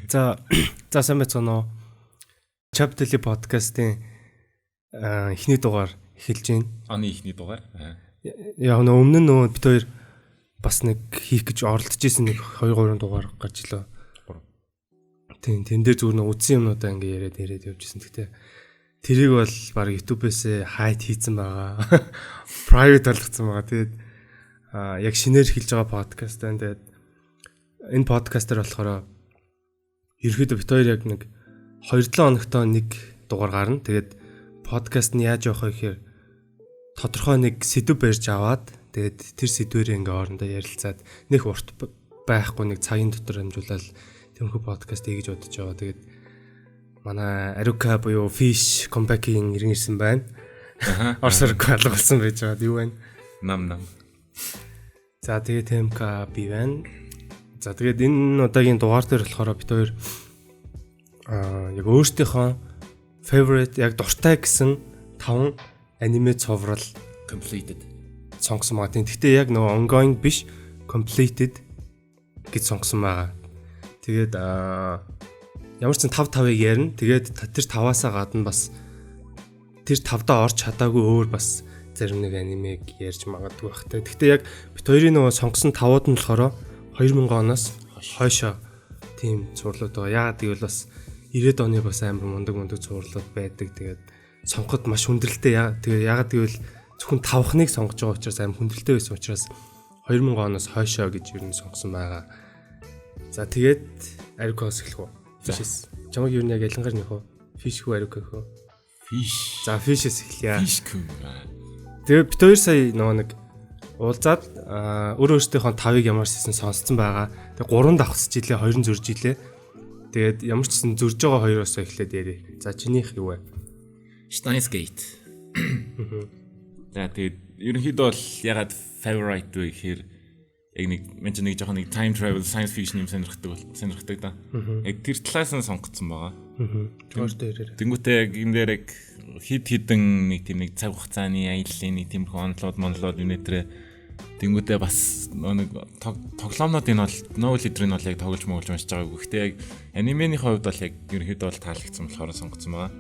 За за, сайн байцгаана уу? Chapter podcast-ийн эхний дугаар эхэлж байна. Оны эхний дугаар. Яг нөө өмнө нь нөгөө бид хоёр бас нэг хийх гэж оролдож исэн нэг 2 3 дугаар гарч илээ. Тийм, тэн дээр зүгээр нэг үдсэн юмнуудаа ингээ яриад яриад явж исэн. Гэхдээ тэрийг бол баг YouTube-ээс hide хийцэн байгаа. Private болгоцсон байгаа. Тэгээд яг шинээр эхэлж байгаа подкаст байна. Тэгээд энэ подкастер болохоор ерөөхдөө бид хоёр яг нэг 2-7 хоногтоо нэг дугаар гарна. Тэгээд подкаст нь яаж явах вэ гэхээр тодорхой нэг сэдэв барьж аваад, тэгээд тэр сэдвэрээ ингээ хоорондоо ярилцаад, нэг урт байхгүй, нэг цагийн дотор амжуулаад тиймэрхүү подкаст хийж бодож байгаа. Тэгээд манай Арука буюу Fish comeback-ийн иргэн ирсэн байна. Орсор алга болсон байж байгаа. Юу вэ? Нам нам. За, тэгээд ТМК би байна. За, тэгээд энэ удаагийн дугаар дээр болохоор бид хоёр яг өөрсдийнхөө favorite, яг дуртай гэсэн 5 аниме цуврал completed сонгосон байгаа. Тийм. Гэхдээ яг нөгөө ongoing биш, completed гэж сонгосон байгаа. Тэгээд ямар ч 5 5-ыг ярина. Тэгээд тэр 5-аасаа гадна бас тэр 5-даа орч чадаагүй өөр бас зарим нэг анимег ярьж магадгүй бах та. Гэхдээ яг бид хоёрын нөгөө сонгосон 5-ууд нь болохоор 2000 оноос хойшоо тийм цувралууд байгаа. Яагаад гэвэл бас 90-ад оны бас амар мундаг мундаг цувралууд байдаг. Тэгээд сонгоход маш хүндрэлтэй. Тэгээ яагаад гэвэл зөвхөн тавхныг сонгож байгаа учраас, амар хүндрэлтэй байсан учраас 2000 оноос хойшоо гэж ер нь сонгосон байгаа. За, тэгээд Арукос эхлэх үү? Fish. Чамаг ер нь яг ялангаар нөх үү? Fish хүү, Арука хүү? Fish. За, Fish-с эхлэе. Fish күү. Тэгээд бид хоёр сая нөгөө нэг уулзаад өөр өөрсдийнхөө тавыг ямар ч гэсэн сонсцсон байгаа. Тэгээ гурван давхцаж илээ, хоёрын зөрж илээ. Тэгээд ямар ч гэсэн зөрж байгаа хоёроос эхлээд ярив. За, чинийх юу вэ? Steins Gate. За, тэгээд ерөнхийдөө бол ягаад favorite вэ гэхээр яг нэг мен чинь нэг жоохон нэг time travel, science fiction юм сонирхдаг бол сонирхдаг да. Яг тэр талаас нь сонгоцсон байгаа. Өөр дээрээ. Тэнгүүтээ яг энэ дээр яг хид хідэн нэг тийм нэг цаг хугацааны аяллаа, нэг тиймэрхүү онолууд монолууд юм нэтэрэ. Тэнгүүтээ бас нэг тоглоомнуудын бол novel эдрийг бол яг тоглож моглож уншиж байгаагүй. Гэхдээ яг анимений хувьд бол яг ерөнхийдөө бол таалагдсан болохоор сонгоцсон байгаа.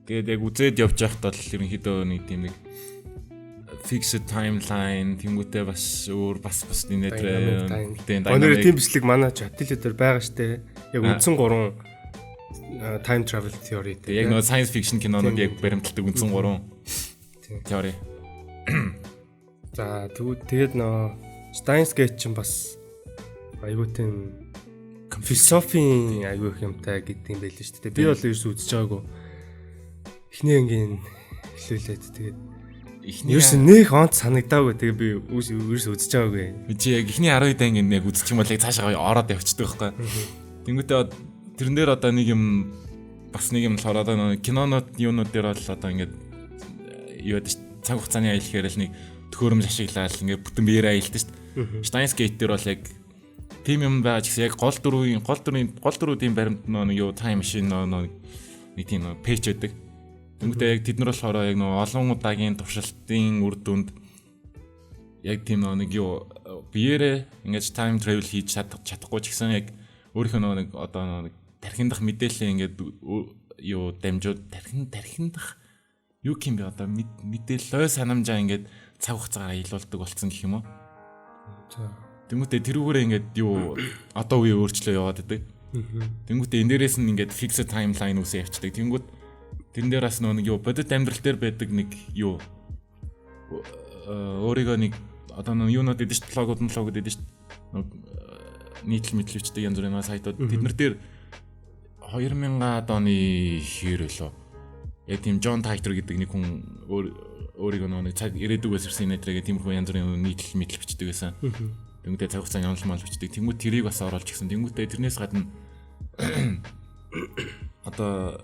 Тэгээд яг үзээд явж байхад бол ерөнхийдөө нэг тийм нэг fixed timeline, тэнгүүтээ бас өөр бас бас нэтэрэ. Тийм. Өнөр тийм бичлэг манай чатил дээр байгаа штэ. Яг үндсэн гурван time travel theory. Яг нөгөө science fiction кинонууд яг баримталдаг үндсэн гурван theory. За, тэгээд нөгөө Steins Gate чинь бас айгуу тийм философийн айгуу их юмтай гэдэг юм байл шүү дээ. Би бол ерөөс үзэж байгаагүй. Эхний ангийн эхлүүлээд, тэгээд эхний ерөөс нэх онц санагдаагүй. Тэгээ би ерөөс үзэж байгаагүй. Чи яг эхний 12 анги яг үзчих юм бол яг цаашаа ороод явчихдаг байхгүй. Тэнгүүтээ тэрэн дээр одоо нэг юм бас нэг юм болохоор одоо нөгөө кинонууд юунууд дээр бол одоо ингээд юу гэдэг цаг хугацааны аялал гэхээр л нэг төхөөрөмж ашиглаад ингээд бүтэн биеэр аялдаг шүү дээ. Steins Gate дээр бол яг тийм юм байгаа ч гэсэн яг гол дөрвийн баримт нөө юу time machine нөө нэг тийм нөө пэйж байдаг. Тэнгүүтээ яг тэд нар болохоор яг нөө олон удаагийн туршилтын үр дүнд яг тийм нөө нэг юу биеэрээ ингэж time travel хийж чадахгүй ч гэсэн яг өөрийнхөө нөө нэг одоо нөө нэг тархиндах мэдээлэл ингээд юу дамжууд тархиндах юу гэх юм бэ, одоо мэдээлэл, ой санамжаа ингээд цаг хугацаагаар аялуулдаг болсон гэх юм уу. За. Тэнгүүтээ тэрүүгээрээ ингээд юу одоо үе өөрчлөө яваад байдаг. Тэнгүүтээ энэ дээрээс нь ингээд fixed timeline үсээ явчихдаг. Тэнгүүт тэрэн дээр бас нөө нэг юу бодит амьдрал дээр байдаг нэг юу өөрийгөө нэг одоо нөө юунууд идэв шүү, блогууд идэв шүү. Нэг нийтлэл мэдлэгчдэг янз бүрийн сайтууд тэд нар дээр 2000-ад оны хэр лөө. Яг тийм Джон Тайтер гэдэг нэг хүн өөрийгөө нэг цаг ирээдүгөөс ирсэн нэтрэгээ тиймэрхүү янз бүрийн нийтлэл мэдлэл бичдэг байсан. Тэнгүүтээ цаг хугацааны онол мал бичдэг. Тэнгүүт тэрийг бас оруулж гисэн. Тэнгүүтээ тэрнээс гадна одоо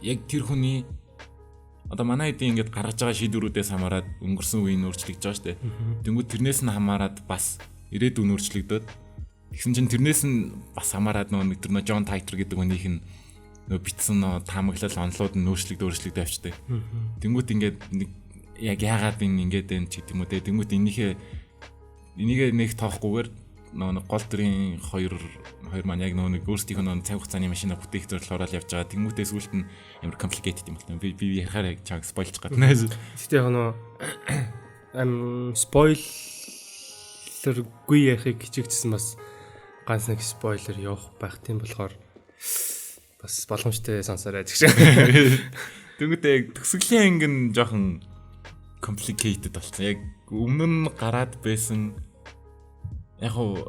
яг тэр хүний одоо манай хэдийн ингээд гаргаж байгаа шийдвэрүүдээс хамаарат өнгөрсөн үеийн өөрчлөгдөж байгаа шүү дээ. Тэнгүүт тэрнээс нь хамаарат бас ирээдүйн өөрчлөгдөд, тэгсэн чинь тэрнээс нь бас хамаарат нөгөө нэг тэр нөгөө Джон Тайтер гэдэг хүнийх нь нөгөө бичсэн нөгөө таамаглал онолууд нь өөрчлөгдөж явчихдаг. Тэнгүүт ингээд нэг яг яагаад энэ ингээд энэ ч гэдэг юм уу те. Тэнгүүт энийхээ энийгээ нэг тоохгүйгээр нөгөө гол дүрийн хоёр маань яг нөгөө нэг өөрсдийнх нь цаг хугацааны машина бүтээх зорилгоор л явж байгаа. Тэнгүүтээ сүүлд нь амар complicated юм байна. Би ярихаар яг чаг spoil ж гадна. Гэтэ яг нөгөө spoiler гүй яхыг хичээгдсэн, бас ганц нэг spoiler явах байх. Тийм болохоор бас боломжтой сонсоорой гэж. Тэнгүүтээ яг төгсгөлийн анги нь жоохон complicated болсон. Яг өмнө нь гараад байсан, яг хуу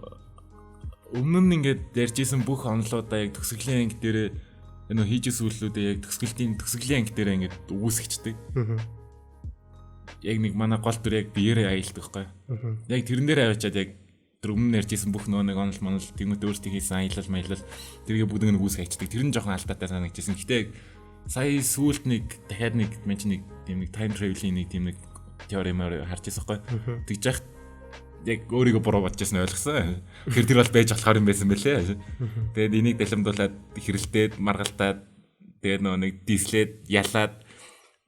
өмнө нь ингээд ярьж исэн бүх онолуудаа яг төгсгөлийн анги дээр энэ хийж исэн үйлдэлүүдээ яг төгсгөлийн анги дээр ингээд үүсгэждэг. Яг нэг манай гол дүр яг биеэрээ аялдаг байхгүй. Яг тэрэн дээр аваачаад яг тэр өмнө ярьж исэн бүх нөгөө нэг онол монол, тэнгуут өөрсдийн хийсэн аялал маялал, тэргээ бүгд нэг үүсгэж хайчдаг. Тэр нь жоохон алдаатай санагдчихсэн. Гэтэ яг сая сүүлд нэг дахиад нэг мен чи нэг тийм нэг time travel-ийн нэг тийм нэг теори мөр харж байсан байхгүй. Тэгж яхад яг өөрийгөө буруу бодож байсан ойлгосон. Тэр тэр бол байж болохоор юм байсан бэлээ. Тэгээд энийг далимдуулаад, хэрэлдээд, маргалтаад, тэгээд нөгөө нэг дислээд, ялаад,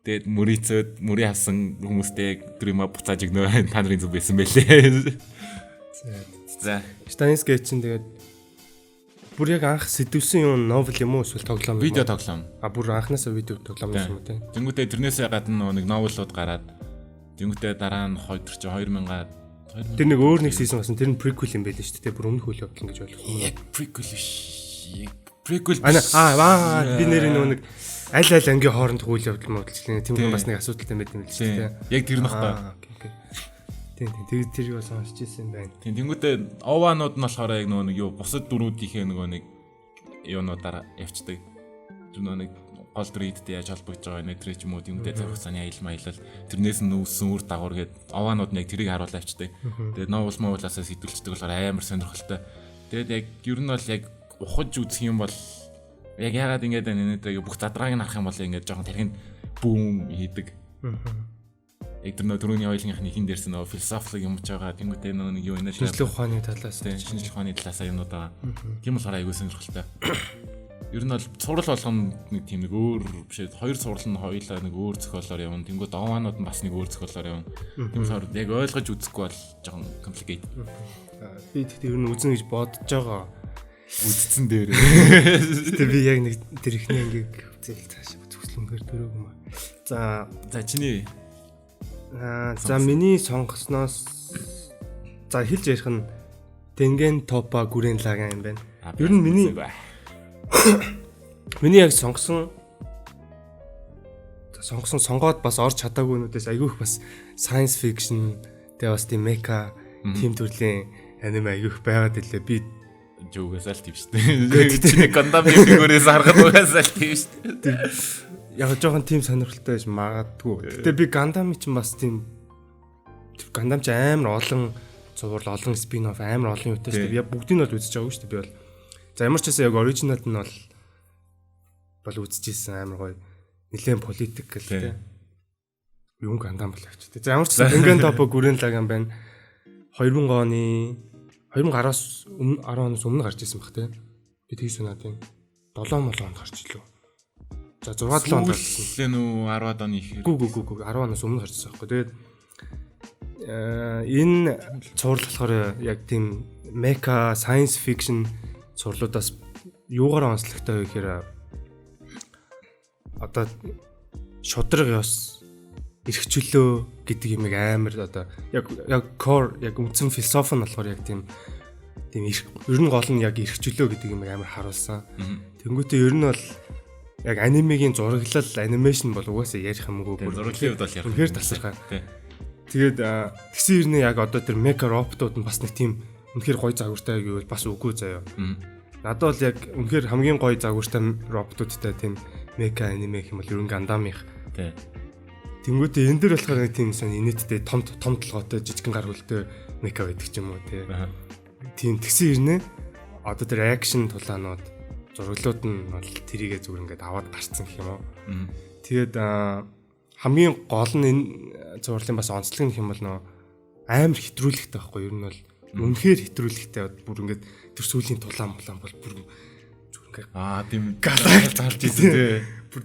тэгээд мөрийцөөд, мөрий авсан хүмүүстэй тэр юма буцааж өгнө, та нарын зүг байсан бэлээ. За. Steins Gate чинь тэгээд бүр яг анх сэдвсэн юм novel юм уу, эсвэл тоглоом юм уу? Видео тоглоом. А, бүр анханасаа видео тоглоом юм уу, тийм. Тэнгүүтээ тэрнээсээ гадна нөгөө нэг novel ууд гараад, тэнгүүтээ дараа нь хоёр чи 2000 Тэр нэг өөр нэг season болсон. Тэр нь prequel юм байл шүү дээ. Бүр өмнөх үйл явдал гэж ойлгосон. Яг prequel биш. Яг prequel биш. Аа, би нэр нөгөө нэг аль аль ангийн хоорондох үйл явдал модалчлаа. Тийм бас нэг асуудалтай байт юм л шүү дээ. Яг тэр нөхгүй. Тийм. Тэр тэрийг бас сонсч ирсэн юм байна. Тийм, тэнгүүтээ OVA нууд нь болохоор яг нөгөө нэг юу бусад дүрүүдийнхээ нөгөө нэг юунуудаараа явцдаг. Тэр нөгөө нэг гол дүрийдтэй яаж холбогдож байгаа нэ тэр ч юм уу, тэнгүүтээ цаг хугацааны аялал маялал, тэрнээс нь үүссэн үр дагавар гээд OVA нууд нь яг тэрийг харуулаа явцдаг. Тэгээд novel мовлаасаа сэтгүүлчдэг болохоор амар сонирхолтой. Тэгээд яг ер нь бол яг ухаж үзэх юм бол яг яагаад ингэж байна нэ, бүх задрааг нь харах юм бол ингээд жоохон тархинд бүүм хийдэг. Яг тэр нөө түрүүний ойлгынхны хин дээрс нөө философик юм ч байгаа. Тэнгүүтээ нөө нэг юу нэ шинжлэх ухааны талаас, тийм, шинжлэх ухааны талаас юмнууд байгаа. Тийм болохоор айгүй сонирхолтой. Ер нь бол цуврал болгоно нэг тийм нэг өөр биш, хоёр цуврал нь хоёулаа нэг өөр зохиолоор явна. Тэнгүүд OVA нууд нь бас нэг өөр зохиолоор явна. Тийм болохоор яг ойлгож үзэхгүй бол жоохон complicated. Би тэгтээ ер нь үзэн гэж бодож байгаа. Үдцэн дээр. Гэтэ би яг нэг тэр ихний ангийг үзэл цааш үзэсгэлэнгээр дөрөв юм аа. За. За, чиний За, миний сонгосноос за хэлж ярих нь Tengen Toppa Gurren Lagann юм байна. Ер нь миний яг сонгосон за сонгосон сонгоод бас орж чадаагүй нүдээс айгүйх бас science fiction, тэгээ бас тийм mecha, тийм төрлийн аниме айгүйх байгаад илээ. Би Жүүгээс л тийм шүү дээ. Чиний Gundam фигурээс харахад угаасаа л тийм шүү дээ. Яг жоохон тийм сонирхолтой байж магадгүй. Гэтэ би Gundam чинь бас тийм, Gundam ч амар олон цуврал, олон spin off, амар олон юутай шүү дээ. Би бүгдийг нь бол үзэж байгаагүй шүү дээ би бол. За, ямар ч байсан яг original нь бол үзчихсэн, амар гоё. Нилээн political тий. Юм Gundam бол авч. За, ямар ч байсан Tengen Toppa Gurren Lagann байна. 2000 оны 2010-аас өмнө, 10 оноос өмнө гарч ирсэн баг тий. Би тэгж санаад байна. 7 молоо онд гарч илүү. За, 6 7 онд гарч ирсэн. Сүүлээ нүү 10-аад оны ихээр. Гү гү гү гү, 10 оноос өмнө гарч ирсэн байхгүй. Тэгээд энэ цуврал болохоор яг тийм mecha science fiction цувралуудаас юугаар онцлогтой вэ гэхээр одоо шудраг ёс, эрх чөлөө гэдэг юмыг амар одоо яг core, яг үндсэн философи нь болохоор яг тийм тийм ер нь гол нь яг эрх чөлөө гэдэг юмыг амар харуулсан. Тэнгүүтээ ер нь бол яг анимегийн зураглал, animation бол угаасаа ярих юмгүй. Бүр зураглалын хувьд бол ярих. Үнэхээр тасархай. Тэгээд тэгсэн хэрнээ яг одоо тэр mecha роботууд нь бас нэг тийм үнэхээр гоё загвартай гэвэл бас үгүй заяа. Надад бол яг үнэхээр хамгийн гоё загвартай роботуудтай тийм mecha аниме гэх юм бол ер нь Gundam-их. Тэнгүүтээ энэ дэр болохоор нэг тийм сон инээдтэй том том толгойтой, жижигэн гар хөлтэй mecha байдаг ч юм уу тий. Тийм, тэгсэн хэрнээ одоо тэр action тулаанууд, зураглууд нь бол тэрийгэ зүгээр ингээд аваад гарцсан гэх юм уу. Тэгээд хамгийн гол нь энэ цувралын бас онцлог нь гэх юм бол нөө амар хэтрүүлэгтэй байхгүй, ер нь бол үнэхээр хэтрүүлэгтэй, бүр ингээд тэр сүүлийн тулаан мулаан бол бүр зүгээр ингээд Тийм галаа залж ирсэн тий. Бүр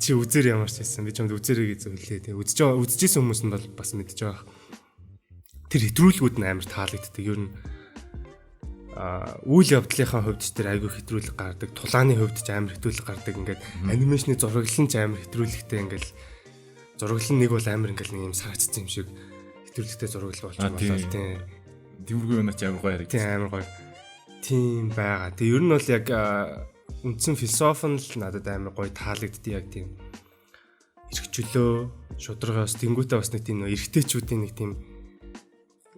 чи үзэр ямар ч байсан би чамд үзэрэй гэж зөвлөө. Тэгээ үзэж байгаа, үзчихсэн хүмүүс нь бол бас мэдж байгаа. Тэр хэтрүүлгүүд нь амар таалагддаг. Ер нь үйл явдлынхаа хувьд ч тэр айгүй хэтрүүлэг гардаг, тулааны хувьд ч амар хэтрүүлэг гардаг. Ингээд анимашны зураглал нь ч амар хэтрүүлэгтэй ингээл зураглал нь нэг бол амар ингээл нэг юм сарацсан юм шиг хэтрүүлэгтэй зураглал болж байгаа болоо тийм. Тиймэрхүү юм ч амар гоё харагдсан. Тийм амар гоё. Тийм байгаа. Тэг ер нь бол яг үндсэн философи нь л надад амар гоё таалагддээ яг тийм эрхчлөө шударгаас тэнгуүтээ бас нэг тийм нөө эргэжтэйчүүдийн нэг тийм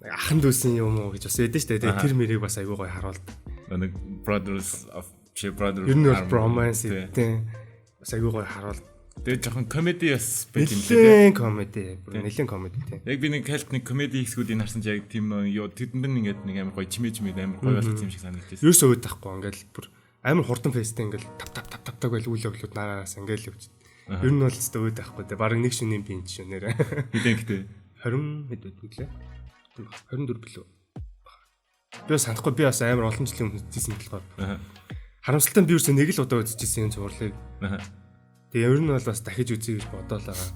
ахан дүүсийн юм уу гэж бас ядэн штэ. Тэгээ тэр мэрийг бас айгүй гоё харуулдаг. Нэг brothers of she brother. Ер нь бол bromance тийм бас айгүй гоё харуулдаг. Тэгээ жоохон комеди бас байт юм лээ. Нэлээд комеди. Нэлээд комеди тийм. Яг би нэг калт нэг комеди хэсгүүдийг харсан чи яг тийм нөө ёо тэдэнд нь ингээд нэг амар гоё чимээ чимээ амар гоё болгосон юм шиг санагдчихсэн. Ерөөсөө өөд тахгүй ингээд бүр амар хурдан фейстэй ингээд тап тап тап тап тап гэж үйл явдлууд нараас ингээд явж. Ер нь бол өстө өөд байхгүй те. Бараг нэг шөнийн бинч шүү нэрэ. Хэдэн гэтээ? 20 хэд байдаг лээ. 24 билүү. Би бас санахгүй би бас амар олон жилийн өмнө үзсэн болохоор. Харамсалтай нь би ерөөсөө нэг л удаа үзчихсэн юм цувралыг. Тэгээ ер нь бол бас дахиж үзье гэж бодоол байгаа.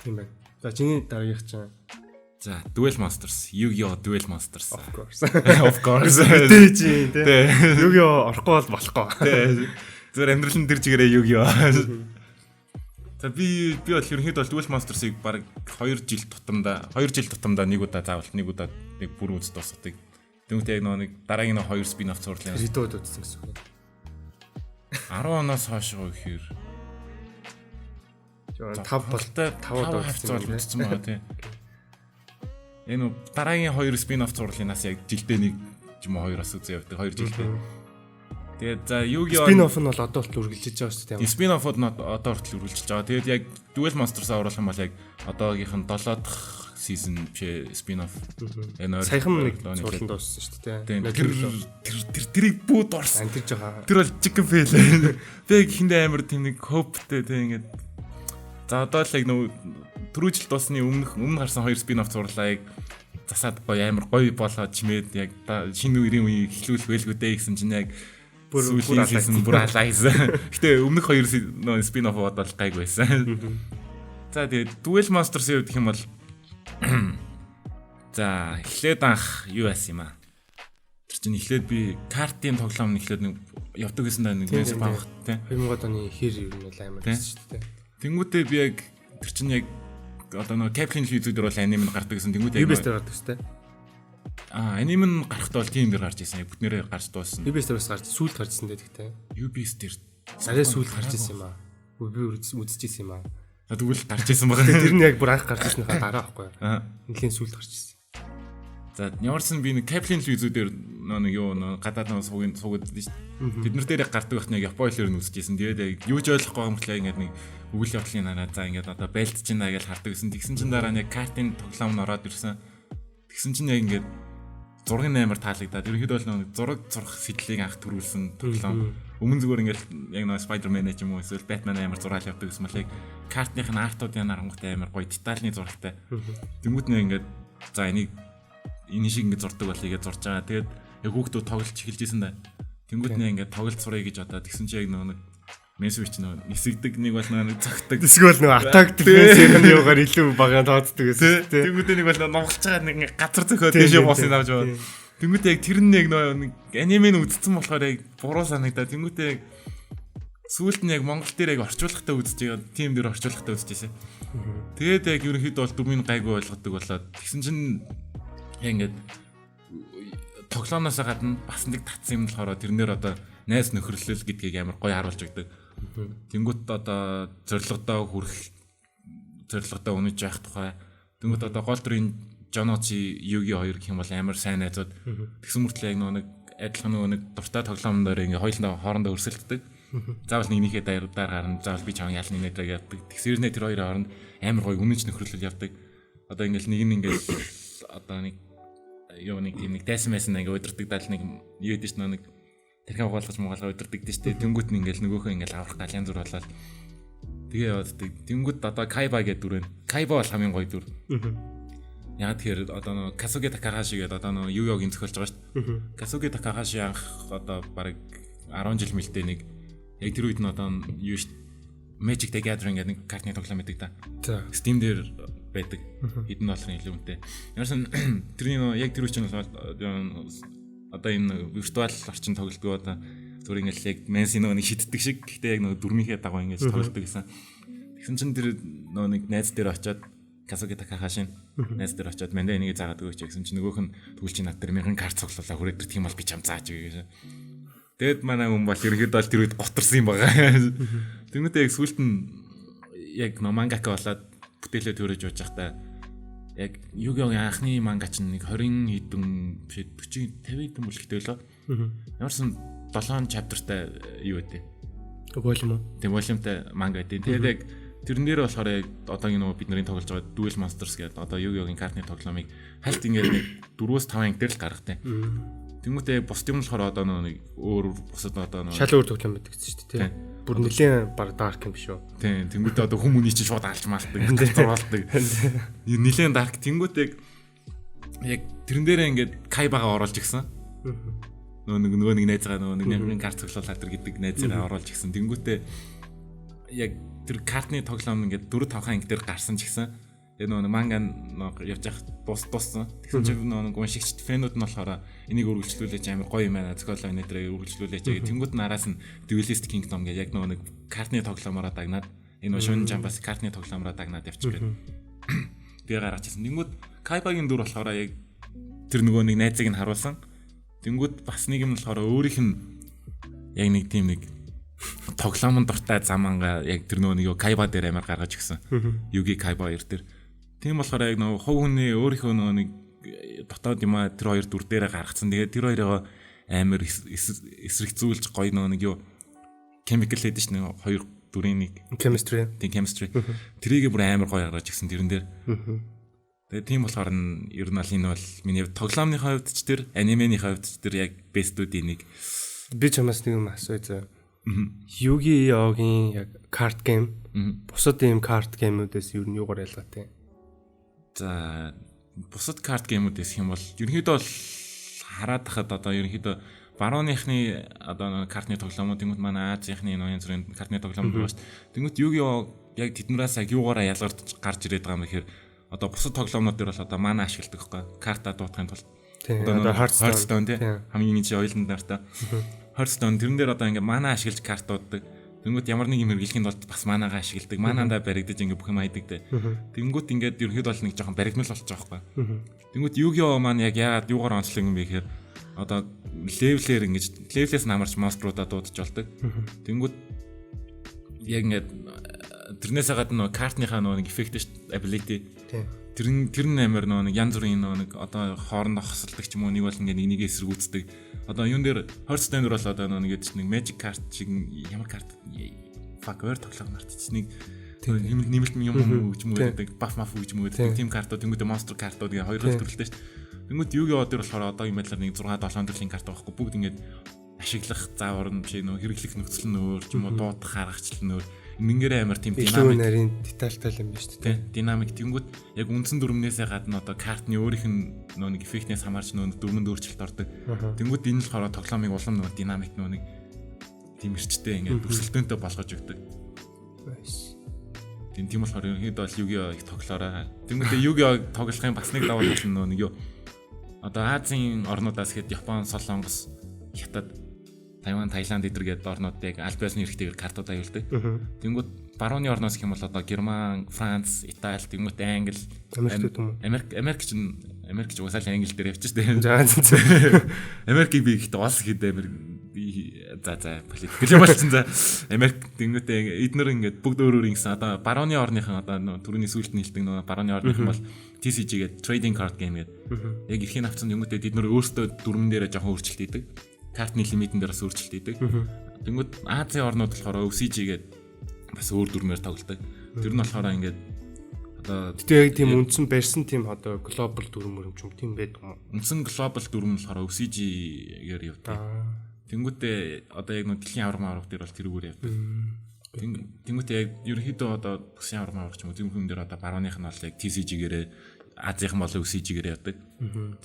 Тийм байна. За чиний дараагийнх чинь. За Duel Monsters, Yu-Gi-Oh Duel Monsters. Of course. Of course. Тэ чи тэ. Yu-Gi-Oh орохгүй бол болохгүй. Тэ. Зүгээр амьдрал нь тэр чигээрээ Yu-Gi-Oh. За би бол ерөнхийдөө бол Duel Monsters-ыг баг 2 жил тутамдаа нэг удаа заавал нэг удаа нэг бүр үз дуусгадаг. Тэнгүүт яг нэг дараагийн нэг 2 спин-офф цуврал. Хэдэн удаа үзсэн гэсэн үг. 10 оноос хойш гэхээр 5 болтой 5 удаа үзсэн байгаа тий. Энэ дараагийн 2 спин-офф цувралынаас яг жилдээ нэг юм уу 2-аас үзээ явдаг 2 жилдээ. Тэгээд за Yu-Gi-Oh спин-офф нь бол одоо хүртэл үргэлжлэж байгаа шүү дээ. Спин-офф нь одоо хүртэл үргэлжлэж байгаа. Тэгээд яг Duel Monsters-аа оруулах юм бол яг одоогийнх нь 7 дахь season биш спин-офф. Саяхан нэг цуврал дууссан шүү дээ. Тэр тэрийг бүүд орсон. Тэр жоохон тэр бол chicken fail. Би яг ихэндээ амар тийм нэг hope-тэй тийм ингээд за одоо л яг нөгөө түрүү жил дуусны өмнө гарсан 2 спин-офф цувралаа яг засаад гоё амар гоё болоод чимээд яг шинэ үеийн үеийг эхлүүлэх байлгүй дээ гэсэн чинь яг бүр бүр алайсан. Гэтэ өмнөх 2 нөө спин-офф бол гайг байсан. За тэгээд Duel Monsters-ийн хувьд гэх юм бол за эхлээд анх юу яасан юм аа. Тэр чинь эхлээд би картын тоглоом эхлээд нэг явдаг гэсэн даа нэг мессеж авах тий. 2000 оны хэр ер нь бол амар байсан шүү дээ. Тэнгүүтээ би яг тэр чинь яг одоо нөгөө Caplin телевизүүдээр бол аниме нь гардаг гэсэн. Тэнгүүтээ UBS дээр гардаг шүү дээ. Аа аниме нь гарахдаа бол тийм дээр гарч ирсэн. Яг бүтнээрээ гарч дууссан. UBS дээр бас гарч сүүлд гарч ирсэн дээ тэгтээ. UBS дээр арай сүүлд гарч ирсэн юм аа. Би үзчихсэн юм аа. Тэгвэл гарч ирсэн байгаа. Тэр нь яг бүр анх гарч ирснийхаа дараа байхгүй юу? Нэлийн сүүлд гарч ирсэн. За ямар ч сан би нэг Caplin телевизүүдээр нэг юу нэг гадаад нэг суугийн суугаад дээ шүү дээ. Тэд нар дээр яг гардаг байхад нэг Япон хэлээр нь үзчихсэн. Тэгээд яг юу ч ойлгохгүй байгаа мөртлөө ингээд нэг үйл явдлын нараа за ингээд одоо байлдж байна гэж хардаг гэсэн. Тэгсэн чинь дараа нь яг картын тоглоом нь ороод ирсэн. Тэгсэн чинь яг ингээд зургийн амар таалагдаад ерөнхийдөө бол нэг зураг зурх сэтлийг анх төрүүлсэн тоглоом. Өмнө зүгээр ингээд яг нэг Spider-Man ч юм уу эсвэл Batman амар зураал явдаг гэсэн мэл яг картных нь артуудын харангуйтай амар гоё детальны зурагтай. Тэнгүүт нь ингээд за энийг энэ шиг ингээд зурдаг болъё гэж зурж байгаа. Тэгээд яг хүүхдүүд тоглож эхэлж исэн да. Тэнгүүт нь ингээд тоглолт сурая гэж одоо тэгсэн чинь яг нэг Месвич нөө нисэгдэг нэг бол нэг цогтдаг. Эсвэл нөө attack defense-ийн юугаар илүү бага тооцдог гэсэн тийм. Тэнгүүтээ нэг бол нугалж байгаа нэг газар зөхиод дэшээ босыг авч байгаа. Тэнгүүтээ яг тэр нь яг нөө нэг аниме нь үзсэн болохоор яг буруу санагдаа. Тэнгүүтээ яг сүүлд нь яг Монгол дээр яг орчуулгатай үзэж байгаа. Тим дээр орчуулгатай үзчихсэн. Тэгээд яг ерөнхийдөө бол дүрмийн гайгүй ойлгодог болоод тэгсэн чинь яг ингээд тоглоомноос гадна бас нэг татсан юм болохоор тэрнээр одоо найз нөхөрлөл гэдгийг амар гоё харуулж өгдөг. Тэнгүүт одоо зорилгодоо хүрэх зорилгодоо үнэж явах тухай. Тэнгүүт одоо гол дүрийн Жоноци Юги хоёр гэх юм бол амар сайн найзууд. Тэгсэн мөртлөө яг нөгөө нэг адилхан нөгөө нэг дуртай тоглоом дээр ингээ хоёулаа хоорондоо өрсөлддөг. Заавал нэгнийхээ даар гарна, заавал би чам ялна нэ гэдэг явдаг. Тэгсэрнээ тэр хоёрын хооронд амар гоё үнэж нөхөрлөл явдаг. Одоо ингээл нэг нь ингээл одоо нэг юу нэг тийм нэг дайсан байсан ингээ удирдаг дал нэг юу гэдэг чинь нэг тархиа угаалгаж мугаалгаа удирдаг дээ шүү дээ. Тэнгүүт нь ингээл нөгөөхөө ингээл аврах гал янз бүр болоод тэгээ явааддаг. Тэнгүүт одоо Кайба гэдэг дүр байна. Кайба бол хамгийн гоё дүр. Яг тэгэхээр одоо нөгөө Касуге Такахаши гэдэг одоо нөгөө Yu-Gi-Oh-гийн зохиолж байгаа шүү дээ. Касуге Такахаши анх одоо бараг 10 жил мэлтэй нэг яг тэр үед нь одоо юу шүү Magic the Gathering гэдэг нэг картны тоглоом байдаг та. Steam дээр байдаг. Хэдэн долларын илүү үнэтэй. Ямарсан тэрний нөгөө яг тэр үе чинь бол Одоо энэ виртуал орчин тоглодог одоо зүгээр ингээл яг Мэнси нөгөө нэг шиддэг шиг гэхдээ яг нөгөө дүрмийнхээ дагуу ингэж тоглодог гэсэн. Тэгсэн чинь тэр нөгөө нэг найз дээр очиод Касуки Такахаши найз дээр очиод мандаа энийг заагаад өгөөч гэсэн чинь нөгөөх нь тэгвэл чи над дээр 1000 карт цуглуулаа хүрээд тэр тийм бол би чам зааж өгье гэсэн. Тэгэд манай хүн бол ерөнхийдөө бол тэр үед готорсон юм байгаа. Тэнгүүтээ яг сүүлд нь яг нөө мангака болоод бүтээлээ төрөж явж байхдаа яг Yu-Gi-Oh-гийн анхны манга чинь нэг 20 хэдэн биш 40 50 хэдэн бүлэгтэй лөө. Ямарсан 7 chapter-тай юу вэ? Volume уу? Тийм volume-тай манга гэдэг. Тэгээд яг тэрэн дээр болохоор яг одоогийн нөгөө бидний тоглож байгаа Duel Monsters гэдэг одоо Yu-Gi-Oh-гийн картны тоглоомыг хальт ингээд нэг 4-5 анги дээр л гаргатай. Тэнгүүтээ бусд юм болохоор одоо нөгөө нэг өөр бусад одоо нөгөө шал өөр тоглоом байдаг гэсэн шүү дээ. Бүр нэлээд баг dark юм биш үү? Тийм. Тэнгүүтээ одоо хүмүүний чинь шууд алж маалдаг, зургаалдаг. Нэлээд dark. Тэнгүүтээ яг тэрэн дээрээ ингээд Кайбагаа оруулж ирсэн. Нөгөө нэг найзгаа нөгөө нэг мянган карт цуглуулаад тэр гэдэг найзгаа оруулж ирсэн. Тэнгүүтээ яг тэр картны тоглоом ингээд 4 5 анги дээр гарсан ч гэсэн тэгээ нөгөө манга нөгөө явж явах дууссан. Тэгсэн чинь нөгөө нэг уншигчд фэнүүд нь болохоор энийг үргэлжлүүлээч амар гоё юм байна. Зохиолоо энэ дээрээ үргэлжлүүлээч гэх. Тэнгүүд нь араас нь Duelist Kingdom гэх яг нөгөө нэг картны тоглоомороо дагнаад энэ нөгөө Shonen Jump-аас картны тоглоомороо дагнаад явчих гээд. Тэгээ гаргачихсан. Тэнгүүд Кайбагийн дүр болохоор яг тэр нөгөө нэг найзыг нь харуулсан. Тэнгүүд бас нэг юм болохоор өөрийнх нь яг нэг тийм нэг тоглоомон дуртай зам ангаа яг тэр нөгөө нэг юу Кайба дээр амар гаргаж өгсөн. Юги Кайба хоёр дээр. Тийм болохоор яг нөгөө хувь хүний өөрийнхөө нөгөө нэг дотоод юм а тэр хоёр дүр дээрээ гаргацсан. Тэгээд тэр хоёроо амар эсрэгцүүлж гоё нөгөө нэг юу chemical гэдэг чинь нэг хоёр дүрийн нэг chemistry. Тийм chemistry. Тэрийг бүр амар гоё гаргаж ирсэн тэрэн дээр. Тэгээд тийм болохоор нь ер нь бол энэ бол миний тоглоомны хувьд ч тэр анимений хувьд ч тэр яг best-үүдийн нэг. Би чамаас нэг юм асууя заа. Yu-Gi-Oh-гийн яг card game бусад ийм card game-үүдээс ер нь юугаар ялгаатай? За бусад card game-үүдээс юм бол ерөнхийдөө бол хараад хахад одоо ерөнхийдөө барууныхны одоо картны тоглоомууд тэнгуут манай Азийнхны нөө янз бүрийн картны тоглоомууд байгаа шүү дээ. Тэнгуут Yu-Gi-Oh яг тэднээс яг юугаараа ялгарч гарч ирээд байгаа юм гэхээр одоо бусад тоглоомнууд дээр бол одоо мана ашигладаг байхгүй карта дуутахын тулд. Одоо Hearthstone тий хамгийн чи ойлонд нартай. Hearthstone тэрэн дээр одоо ингээ мана ашиглаж карт дууддаг. Тэнгүүт ямар нэг юм хэрэглэхийн тулд бас манагаа ашигладаг. Манаандаа баригдаж ингээ бүх юм хайдаг те. Тэнгүүт ингээд ерөнхийдөө бол нэг жоохон баригдмал болчих жоохоо. Тэнгүүт Yu-Gi-Oh маань яг яагаад юугаар онцлог юм бэ гэхээр одоо level-ээр ингэж level-ээс намарч монструудаа дуудаж болдог. Тэнгүүт яг ингээд тэрнээсээ гадна нөгөө картныхаа нөгөө нэг эффект шүү ability. Тэр нь амар нөгөө нэг янз бүрийн нөгөө нэг одоо хоорондоо хосолдог ч юм уу нэг бол ингээд нэг нэгээ эсэргүүцдэг. Одоо юун дээр Hearthstone дээр бол одоо нөгөө нэг нэг magic card шиг ямар карт fuck өөр тоглоом мартчих нэг нэмэлт юм юм гэж юм гэдэг buff muff гэж юм гэдэг тийм картууд тэнгүүтээ monster картууд гэх хоёр төрөлтэй шүү дээ. Тэнгүүт Yu-Gi-Oh дээр болохоор одоо юм байдлаар нэг 6 7 төрлийн карт байгаа байхгүй бүгд ингээд ашиглах заавар нь биш нөгөө хэрэглэх нөхцөл нь өөр ч юм уу дуудах аргачлал нь өөр. Ингээрээ амар тийм динамик нарийн детальтай юм байна шүү дээ. Динамик тэнгүүт яг үндсэн дүрмнээсээ гадна одоо картны өөрийнх нь нөгөө нэг эффектнээс хамаарч нөгөө дүрмэнд өөрчлөлт ордог. Тэнгүүт энэ л болохоор тоглоомыг улам нөгөө динамик нөгөө нэг тийм эрчтэй ингээд өрсөлдөөнтэй болгож өгдөг. Тийм болохоор ерөнхийдөө бол Yu-Gi-Oh их тоглоорой. Тэнгүүтээ Yu-Gi-Oh тоглохын бас нэг давуу тал нь нөгөө нэг юу одоо Азийн орнуудаас хэд Япон, Солонгос, Хятад, Тайван, Таиланд эдэр гээд орнууд яг аль биесны хэрэгтэйгээр картууд аюулдаг. Тэнгүүт барууны орноос гэх юм бол одоо Герман, Франц, Итали, тэнгүүт Англи, Америк Америк чинь Америк ч угаасаа л англи дээр явчих шүү дээ. За. Америкийг би ихтэй олс хэд Америк за политик юм болчихсон за. Америк тэнгүүтээ эднэр ингээд бүгд өөр өөр ингэсэн одоо барууны орныхан одоо түрүүний сүүлд нийлдэг нөгөө барууны орныхан бол TCG гэдэг trading card game гэдэг. Яг эрхийн авцсан тэнгүүтээ тэд нар өөрсдөө дүрмэн дээрээ жоохон өөрчлөлт хийдэг. Картны лимитэн дээр бас өөрчлөлт хийдэг. Тэнгүүд Азийн орнууд болохоор OCG гэдэг бас өөр дүрмээр тоглодог. Тэр нь болохоор ингээд одоо Гэтэ яг тийм үндсэн барьсан тийм одоо глобал дүрм мөрөм ч юм тийм байдаг юм уу? Үндсэн глобал дүрм болохоор OCG-гээр явдаг. Тэнгүүтээ одоо яг нэг дэлхийн аварга аварга дээр бол тэрүүгээр явдаг. Тэнгүүтээ яг ерөнхийдөө одоо бүсийн аварга аварга ч юм уу тийм хүн дээр одоо барууных нь бол яг TCG-гээрээ Азийнхан бол OCG-гээрээ явдаг.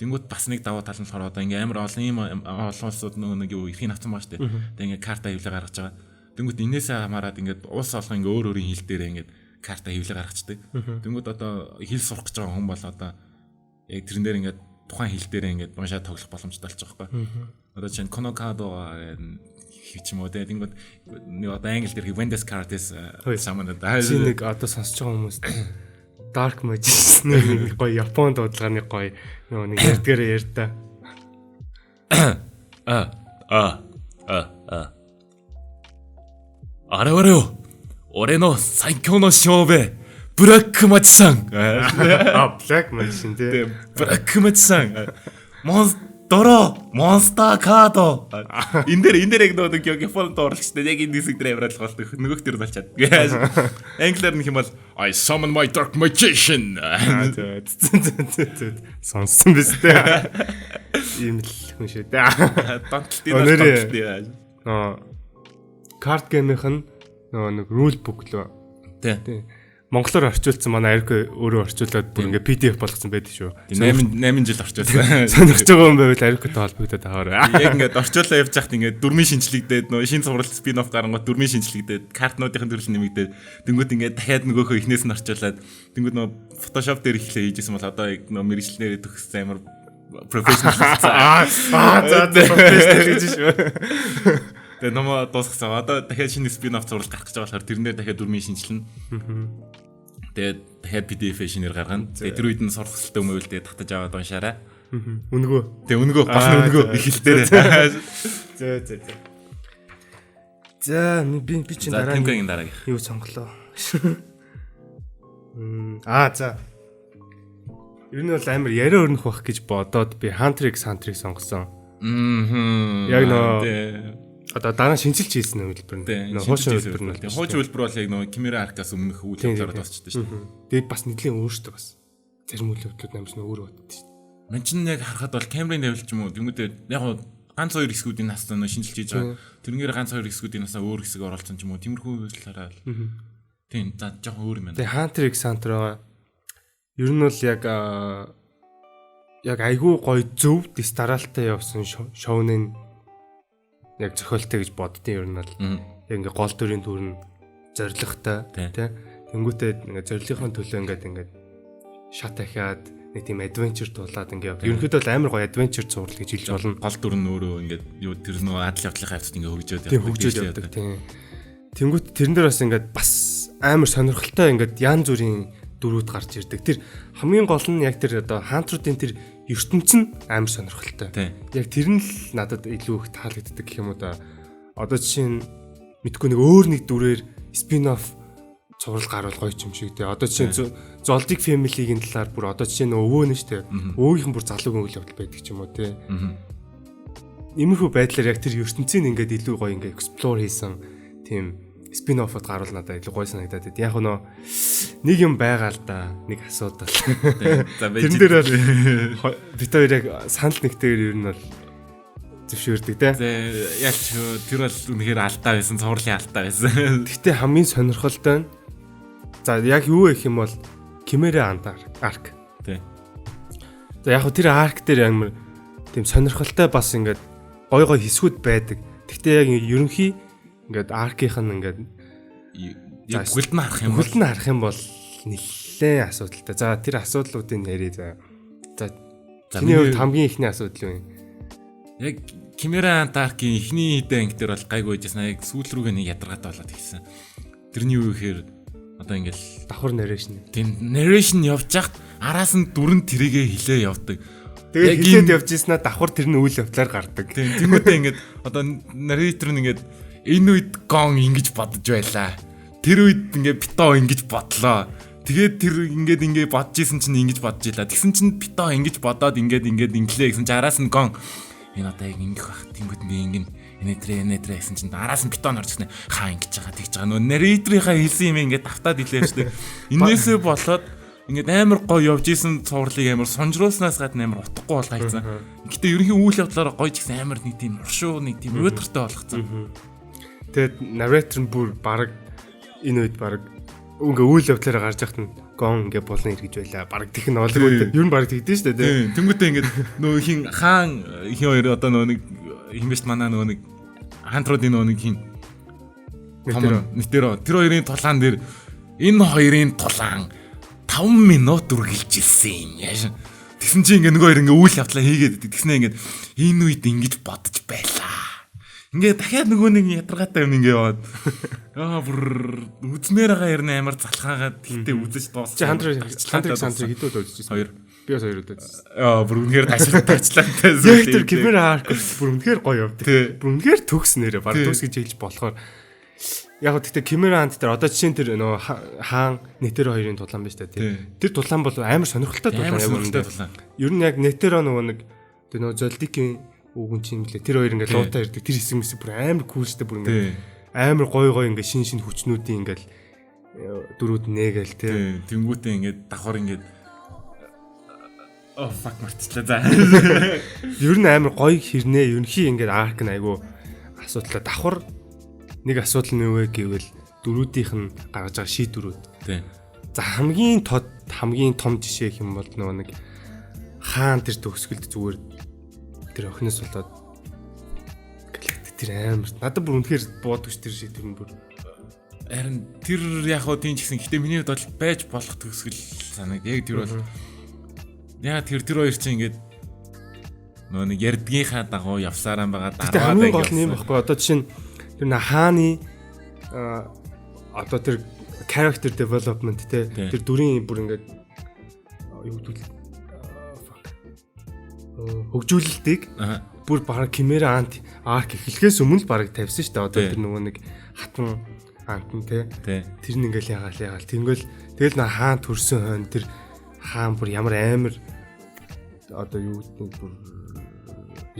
Тэнгүүт бас нэг давуу тал нь болохоор одоо ингээм амар олон юм олон улсууд нөгөө нэг юу эрхийг авсан байгаа шүү дээ. Тэгээ ингээ карта хэвлээ гаргаж байгаа. Тэнгүүт энээсээ хамаарат ингээд улс олон ингээ өөр өөрийн хил дээрээ ингээд карта хэвлээ гаргацдаг. Тэнгүүт одоо хэл сурах гэж байгаа хүн бол одоо яг тэрэн дээр ингээд тухайн хэл дээр ингээд уншаад тоглох боломжтой болчих واخхой. Одоо чинь Konokado хийч юм уу те. Тэнгүүд нэг одоо англи дээр Wendy's Cards summon чи нэг одоо сонсож байгаа хүмүүс Dark Magician нэг гоё Японд дуудлагын гоё нөгөө нэг ярьдгаараа ярьдаа. А а а а あれ我よ俺の最強のしもべブラックマジさん А Black Magician те. ブラックマジさんモンスドローモンスターカードэнэ дээр энэ дээр яг нөгөө нэг Японд дуурлагчтай яг энэ хэсэг дээр аваад болдог нөгөөх төр болчаад англиар нөх юм бол I summon my dark magician Сонссон биз дээ. Ийм л хүн шүү дээ. Донтолтын донтолтын Нөө card game-ийнх нь нөгөө нэг rule book лөө. Тий. Монголоор орчуулсан манай Арик өөрөө орчуулад бүр ингээ PDF болгоцсон байдаг шүү. 8 жил орчуулсан. Сонирхож байгаа юм байвал Ариктой холбогдоод аваарай. Яг ингээд орчуулаа явж байхад ингээд дөрмийн шинжлэгдээд нөө шин цуврал спин офф гарангууд дөрмийн шинжлэгдээд картнуудын төрөл нэмэгдээд дөнгөд ингээд дахиад нөгөөхөө эхнээс нь орчуулад дөнгөд нөө Photoshop дээр эхлээ хийжсэн бол одоо яг нөө мэрэгчлэнээр төгссөн амар professional болсон. Аа за professional гэж шүү. Тэгээ номоо дуусгасан. Одоо дахиад шинэ спин офф цуврал гарах гэж байгаа болохоор тэрнээр дахиад дөрмийн шинжилнэ. Тэгээд дахиад PDF-ээ шинээр гаргана. Тэгээд тэр үед нь сурах хүсэлтэй хүмүүл тэгээд татаж аваад уншаарай. Үнгөө. Тэгээ үнгөө гол нь үнгөө их хэлтэй. Зөө зөө зөө. За би би чинь дараа нь дараагийнх. Юу сонголоо. Аа за. Ер нь бол амар яриа өрнөх бах гэж бодоод би Hunter x Hunter-ыг сонгосон. Яг нөө одоо дараа нь шинжилж хийсэн үйлбэр нь. Нөө хуучин үйлбэр нь. Хуучин үйлбэр бол яг нөө Chimera Arc-аас өмнөх үйл явдлаараа дуусчихдээ шүү дээ. Тэгээд бас нэлийн өөртөө бас зарим үйл явдлууд намс нөө өөр боддоо шүү дээ. Ман чинь яг харахад бол Camry Devil ч юм уу тэнгүүдээ яг ганц хоёр хэсгүүдийн нас нөө шинжилж хийж байгаа. Тэрнгээр ганц хоёр хэсгүүдийн насаа өөр хэсэг оруулсан ч юм уу. Тиймэрхүү талаараа л. Тийм за жоохон өөр юм байна. Тэгээ Hunter x Hunter байгаа. Ер нь бол яг яг айгүй гоё зөв дистаралтай явсан шоунын яг зохиолтой гэж боддیں۔ Ер нь бол яг ингээ гол дүрийн дүр нь зоригтой тий. Тэнгүүтээ ингээ зорилгын төлөө ингээд ингээд шат ахиад нэг тийм адвенчер тулаад ингээ явдаг. Ерөнхийдөө бол амар гоё адвенчер зурвал гэж хэлж болно. Гол дүр нь өөрөө ингээд юу тэр нөө адал явдлын хавцад ингээ хөгжөөд явдаг. Хөгжөөд явдаг тий. Тэнгүүт тэрэн дээр бас ингээд бас амар сонирхолтой ингээд ян зүрийн дүрүүд гарч ирдэг. Тэр хамгийн гол нь яг тэр одоо хаантруудын тэр ертөнц нь амар сонирхолтой. Яг тэр нь л надад илүү их таалагддаг гэх юм уу да. Одоо жишээ нь мэдгүй нэг өөр нэг дүрээр спин офф цуврал гарвал гоё юм шиг те. Одоо жишээ нь Zoldyck Family-гийн талаар бүр одоо жишээ нь өвөө нь шүү дээ. Өвөөгийнх нь бүр залуугийн үйл явдал байдаг ч юм уу те. Иймэрхүү байдлаар яг тэр ертөнцийг ингээд илүү гоё ингээд explore хийсэн тийм спин оффод гарвал надад илүү гоё санагдаад байд. Яг нөө нэг юм байгаа л да. Нэг асуудал. За тэрэн дээр бол бид хоёр яг санал нэгтэйгээр ер нь бол зөвшөөрдөг те. Ялч тэр бол үнэхээр алдаа байсан, цувралын алдаа байсан. Гэхдээ хамгийн сонирхолтой нь за яг юу гэх юм бол Chimera Ant Arc. Тий. За яг хөө тэр арк дээр амар тийм сонирхолтой бас ингээд гой гой хэсгүүд байдаг. Гэхдээ яг ерөнхий ингээд аркийнх нь ингээд яг бүгэлд нь харах юм бол бүгэлд нь харах юм бол нэлээд асуудалтай. За тэр асуудлуудыг ярив за. За чиний хувьд хамгийн ихний асуудал юу юм? Яг Chimera Ant Arc-ийн эхний хэдэн анги дээр бол гайгүй байжсэн. Яг сүүл рүүгээ нэг ядаргаатай болоод ирсэн. Тэрний юу гэхээр одоо ингээл давхар narration. Тийм narration явж хахад араас нь дүрэн тэрийгэ хилээ явдаг. Тэгээд хилээд явж ирсэн аа давхар тэр нь үйл явдлаар гардаг. Тийм тэнгуүтээ ингээд одоо narrator нь ингээд энэ үед Гон ингэж бодож байлаа. Тэр үед ингээд Бито ингэж бодлоо. Тэгээд тэр ингээд ингээд бодож исэн чинь ингэж бодож илаа. Тэгсэн чинь Бито ингэж бодоод ингээд ингээд инглээ гэсэн чинь араас нь Гон энэ одоо яг ингэх бах. Тэнгүүд би ингэн энэтрэ гэсэн чинь араас нь Бито орж ирсэн. Хаа ингэж байгаа тэгж байгаа. Нөө narrator-ийнхаа хэлсэн юм ингээд давтаад илээ штэ. Энээсээ болоод ингээд амар гоё явж исэн цувралыг амар сунжруулснаас гадна амар утгагүй болгоцсон. Гэтэ ерөнхий үйл явдлаараа гоё ч гэсэн амар нэг тийм уршуу нэг тийм уйдгартай болгоцсон. Тэгээд narrator нь бүр баг энэ үед баг ингээ үйл явдлаараа гарч яхад нь Гон ингээ булан эргэж байлаа. Бараг тэгэх нь олгүй. Ер нь бараг тэгдэж штэ тий. Тэнгүүтээ ингээд нөө хин хаан хин хоёр одоо нөө нэг хин биш манаа нөө нэг хаантруудын нөө нэг хин Нэтэро тэр хоёрын тулаан дээр энэ хоёрын тулаан 5 минут үргэлжилсэн юм. Яаш. Тэгсэн чинь ингээ нөгөө хоёр ингээ үйл явдлаа хийгээд идэг. Тэгснэ ингээд энэ үед ингэж бодож байлаа. Ингээ дахиад нөгөө нэг ядаргаатай юм ингээ яваад. Аа, бүр үзмээр байгаа юм, амар залхаагаад, тэгтээ үзэж дууссан. Чи Hunter Hunter x Hunter хэдүүд үзчихсэн? Хоёр. Би бас хоёр удаа үзсэн. Аа, бүр үнэхээр ташлаа тачлаатай. Яг тэр Chimera Arc бүр үнэхээр гоё явдаг. Бүр үнэхээр төгс нэрэ. Бараг төгс гэж хэлж болохоор. Яг гоо гэхдээ Chimera Ant дээр одоо жишээ нь тэр нөгөө хаан Нетеро хоёрын тулаан байна шүү дээ, тий. Тэр тулаан бол амар сонирхолтой тулаан яг үнэндээ. Сонирхолтой тулаан. Ер нь яг Нетеро нөгөө нэг тэр нөгөө Золдикийн үгэн чинь лээ. Тэр хоёр ингээд луутай ирдэг. Тэр хэсэг мэсэг бүр амар cool шүү дээ, бүр ингээд амар гоё гоё ингээд шин шин хүчнүүдийн ингээд дөрүүд нээгээл, тий. Тэнгүүтээ ингээд давхар ингээд. Oh fuck, мартчихлаа, за. Ер нь амар гоё хэрнээ, ерөнхий ингээд arc нь айгу асуудалтай. Давхар нэг асуудал нь юу вэ гэвэл дөрүүдийнх нь гаргаж байгаа шийдвэрүүд. За, хамгийн тод, хамгийн том жишээ гэх юм бол нөгөө нэг хаан тэр төгсгөлд зүгээр тэр охиноос болоод гэлээ, тэр амар надад бүр үнэхээр буудагч тэр шийдвэр нь бүр. Харин тэр яг хоо тийм ч гэсэн, гэтээ миний хувьд бол байж болох төгсгөл санагд. Яг тэр бол яг тэр хоёр чинь ингээд нөгөө нэг ярдгийнхаа дагуу явсараа байгаа. Гэтэ хамгийн гол нь юм баггүй, одоо жишээ нь тэр нэ хааны одоо тэр character development, те, тэр дүрийн бүр ингээд юу гэдэг, fuck, хөгжүүлэлтийг бүр бараг Chimera Ant arc эхлэхээс өмнө л бараг тавьсан шүү дээ. Одоо тэр нөгөө нэг хатан ant нь, те. Тэр нь ингээл ягаал ягаал. Тэнгэл тэгэл нэ хаан төрсөн хойно тэр хаан бүр ямар амар, одоо юу гэдэг, бүр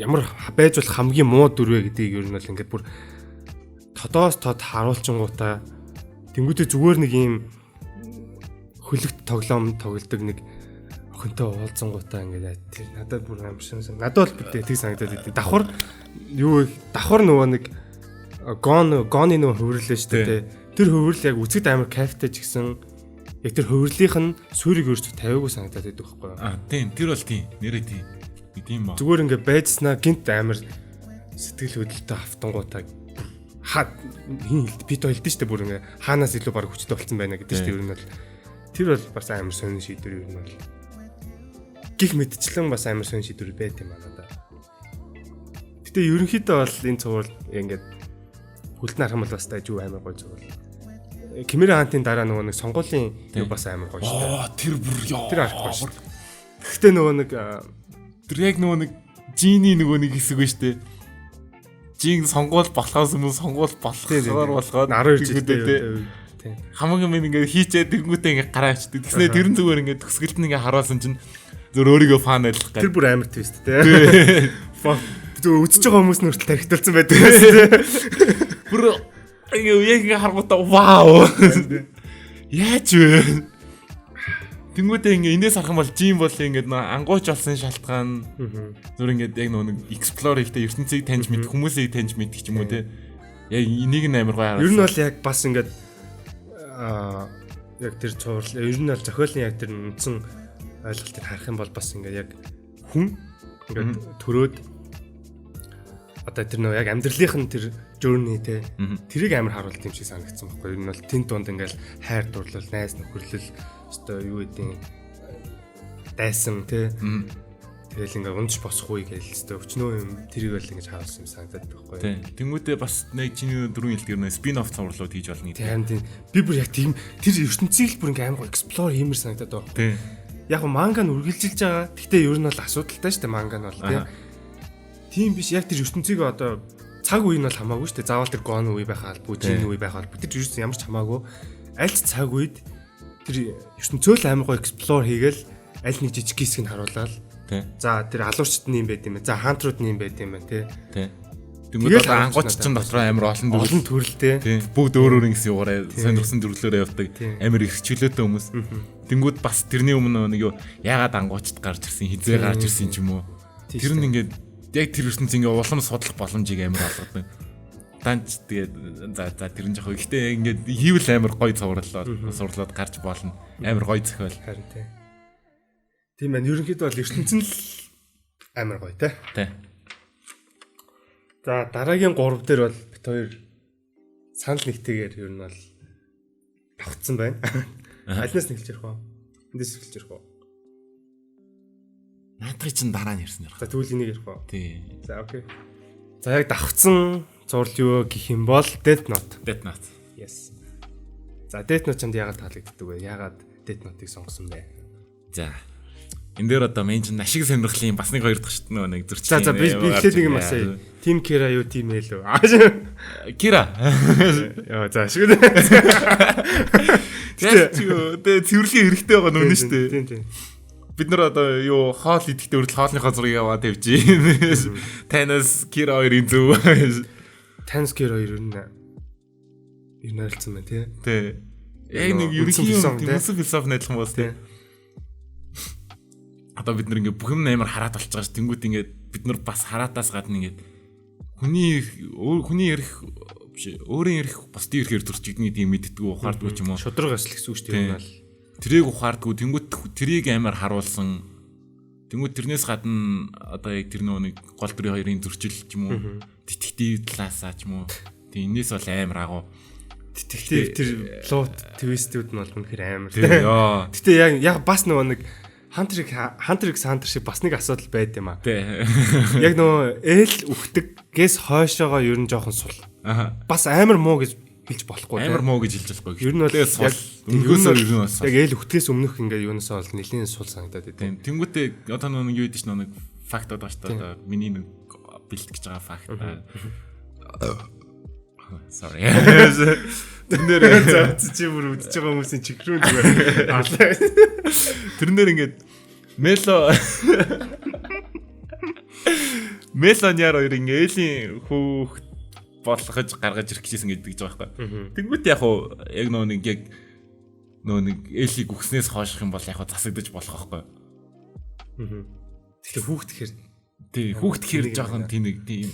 ямар байж болох хамгийн муу дүр вэ гэдгийг ер нь бол ингээд бүр тодоос тод харуулчингуудаа тэнгуүтээ зүгээр нэг юм хөлөгт тоглоом тоглодог нэг охинтой уулзангуудаа ингээд тэр надад бүр амар шин надад бол бүр тэг санагдаад идэв. Давхар юу, давхар нөгөө нэг Гон Гоны нөгөө хувирлаа шүү дээ. Тэр хувирал яг үзэд амар кайфтай ч гэсэн яг тэр хувирлынх нь суурийг өөрсдөө тавиагүй санагдаад байдаг байхгүй юу? Аа, тийм, тэр бол тийм, нэрээ тийм. Тийм ба. Зүгээр ингээ байжснаа гинт амар сэтгэл хөдлөлтөй автангуудаа ха хин хэлд бит хэлдэн шүү дээ, бүр ингээ хаанаас илүү баг хүчтэй болсон байна гэдэг шүү дээ, ер нь бол. Тэр бол бас амар сонин шийдвэр, ер нь бол. Гих мэдчлэн бас амар сонин шийдвэр байт юм аа надад. Гэтэ ерөнхийдөө бол энэ цуврал ингээд хүлдэн харах юм бол бас дайжгүй амар гоё цуврал. Chimera Ant-ын дараа нөгөө нэг сонгуулийн юу бас амар гоё шүү дээ. Аа, тэр бүр яа. Тэр arc гоё шүү дээ. Гэхдээ нөгөө нэг Тэр яг нөгөө нэг Жини нөгөө нэг хэсэг ба штэ. Жин сонгуул болохоос өмнө, сонгуул болохоор болгоод 12 жилтэй жилтэй тийм. Хамаагүй минь ингээд хийчээд тэрнгүүтээ ингээд гараа авчдаг. Тэгснэ тэр нь зүгээр ингээд төгсгөлт нь ингээд харуулсан чинь зөв өөрийгөө fun ойлгох Тэр гэх. бүр амар twist, тий. Fuck. Зөв үзэж байгаа хүмүүс нь хүртэл тархитуулсан байдаг юм тий. Бүр ингээд яг ингээд харгуудаа вау. Яаж вэ? Тэнгүүтээ ингээ энэс харах юм бол Жин бол ингээд нөө ангууч болсон шалтгаан зүр ингээд яг нөгөө нэг explore хийхдээ ертөнцийг таньж мэдэх, хүмүүсийг таньж мэдэх ч юм уу, те. Яг энийг нь амар гоё Ер нь харуулсан. бол яг бас ингээд яг тэр цуврал, ер нь бол зохиолын яг тэр үндсэн ойлголтыг харах юм бол бас ингээд яг хүн ингээд төрөөд одоо тэр нөө яг амьдралынх нь тэр journey, те, тэрийг амар харуулт юм шиг санагдсан байхгүй. Ер нь бол тэн дунд ингээд хайр дурлал, найз нөхөрлөл, өстой юу гэдэг, дайсан, те. Тэгэл ингээ унж босох үе гээл өстой өчнөө юм, тэрийг бол ингэж харуулсан юм санагдаад байхгүй. Тий. Тэнгүүтээ бас нэг чиний дөрвөн хэлдгэр нэ spin off цувралууд хийж болно гэдэг. Тийм, тийм. Би бүр яг тийм тэр ертөнцийг л бүр ингээ амар explore хиймэр санагдаад байна. Тий. Яг го манга нь үргэлжилж байгаа. Гэхдээ ер нь бол асуудалтай шүү дээ манга нь бол, тийм. Тийм биш, яг тэр ертөнцийг одоо цаг үе нь бол хамаагүй шүү дээ. Заавал тэр гон үе байх албагүй, жин үе байх албагүй. Тэр ерөөсөн ямар ч хамаагүй. Аль ч цаг үед тэр ертөнцөө л амар гоё explore хийгээл аль нэг жижиг хэсгийг нь харуулаад. Тий. За, тэр алуурчд нь юм байд юм байна. За, hunter ууд нь юм байд юм байна, тий. Тий. Тэнгүүд одоо ангууч чинь дотроо амар олон төрөл Олон төрөлтэй. Тий. Бүгд өөр өөр ингэсэн юугаараа сонирхсан төрлөөрөө явдаг. Амар их чөлөөтэй хүмүүс. Тэнгүүд бас тэрний өмнө нэг юу яагаад ангуучд гарч ирсэн, хизээ гарч ирсэн ч юм уу. Тэр нь ингээд яг тэр ертөнц ингээ улам судлах боломжийг амар олгодог. Данч тэгээд за тэр нь жоох. Гэхдээ ингээд хийвэл амар гоё цувралаад сурлаад гарч болно. Амар гоё зохиол. Харин тий. Тийм байна. Ерөнхийдөө бол ертөнц нь л амар гоё, те. Тий. За, дараагийн 3 дээр бол бит хоёр санал нэгтэйгээр ер нь бол давхцсан байна. Альнаас нэгэлж ярих уу? Эндээс эхэлж ярих уу? Наадхыг чинь дараа нь ярьсан ярих. За тэгвэл энийг ярих уу? Тий. За окей. За яг давхцсан зурл юу гэх юм бол Death Note. Death Note. Yes. За Death Note чамд яагаад таалагддаг вэ? Яагаад Death Note-ыг сонгосон бэ? За. Энэ дээр одоо мен чинь ашиг сонирхлын бас нэг хоёр дахь шат нөгөө нэг зөрчил. За би эхлээд нэг юм асууя. Team Kira юу Team L үү? Kira. Яа за шиг. Тэгээ цэвэрлэгийн хэрэгтэй байгаа нь үнэн шүү дээ. Тийм тийм. Бид нар одоо юу хоол идэхдээ хүртэл хоолныхоо зургийг яваад тавьж байна. Танаас Kira хоёрын зөв. Танаас Kira хоёр нь ер нь ойролцсон байна тий. Тий. Яг нэг ерөнхий философи философи найдлах юм бол тий. Одоо бид нар ингээ бүх юм амар хараад болчих байгаа ш. Тэнгүүд ингээд бид нар бас хараатаас гадна ингээд хүний эрх биш өөрийн эрх бусдын эрхээр зөрчигдөнө гэдгийг мэддэггүй ухаардгүй ч юм уу. Шудраг ёсл гэсэн үг шүү дээ. Бол тэрийг ухаардгүй тэнгүүд тэрийг амар харуулсан. Тэнгүүд тэрнээс гадна одоо яг тэр нөгөө нэг гол дүрийн хоёрын зөрчил ч юм уу, детектив талаасаа ч юм уу. Тэг энэс бол амар агуу. Детектив тэр плот твистүүд нь бол үнэхээр амар. Тий. Гэтэ яг бас нөгөө нэг Hunter x Hunter шиг бас нэг асуудал байд юм аа. Тий. Яг нөгөө ээл үхдэггээс хойшоогоо ер нь жоохон сул. Аа. Бас амар муу гэж хэлж болохгүй. Амар муу гэж хэлж болохгүй. Ер нь бол яг өмнөхөөс ер нь яг ээл үхдгээс өмнөх ингээ юунасаа бол нэлийн сул санагдаад идэв. Тэнгүүтээ одоо нөгөө нэг юу гэдэг чинь нэг факт байгаа шүү дээ. Одоо миний нэг бэлтгэж байгаа факт. Sorry. Тэрнээр за чи бүр үзэж байгаа хүмүүсийн чихрүүн зүгээр алаа. Тэрнээр ингээд Мело Няр хоёр ингээ ээлийн хүүхд болгож гаргаж ирэх гэжсэн гэдэг гэж байгаа байхгүй. Тэнгүүт яг уу яг нөө нэг яг нөө нэг ээлийг үхснээс хойших юм бол яг засагдаж болох байхгүй. Тэгэхээр хүүхд гэхэр тий хүүхд гэхэр жоохон тэнэг тийм.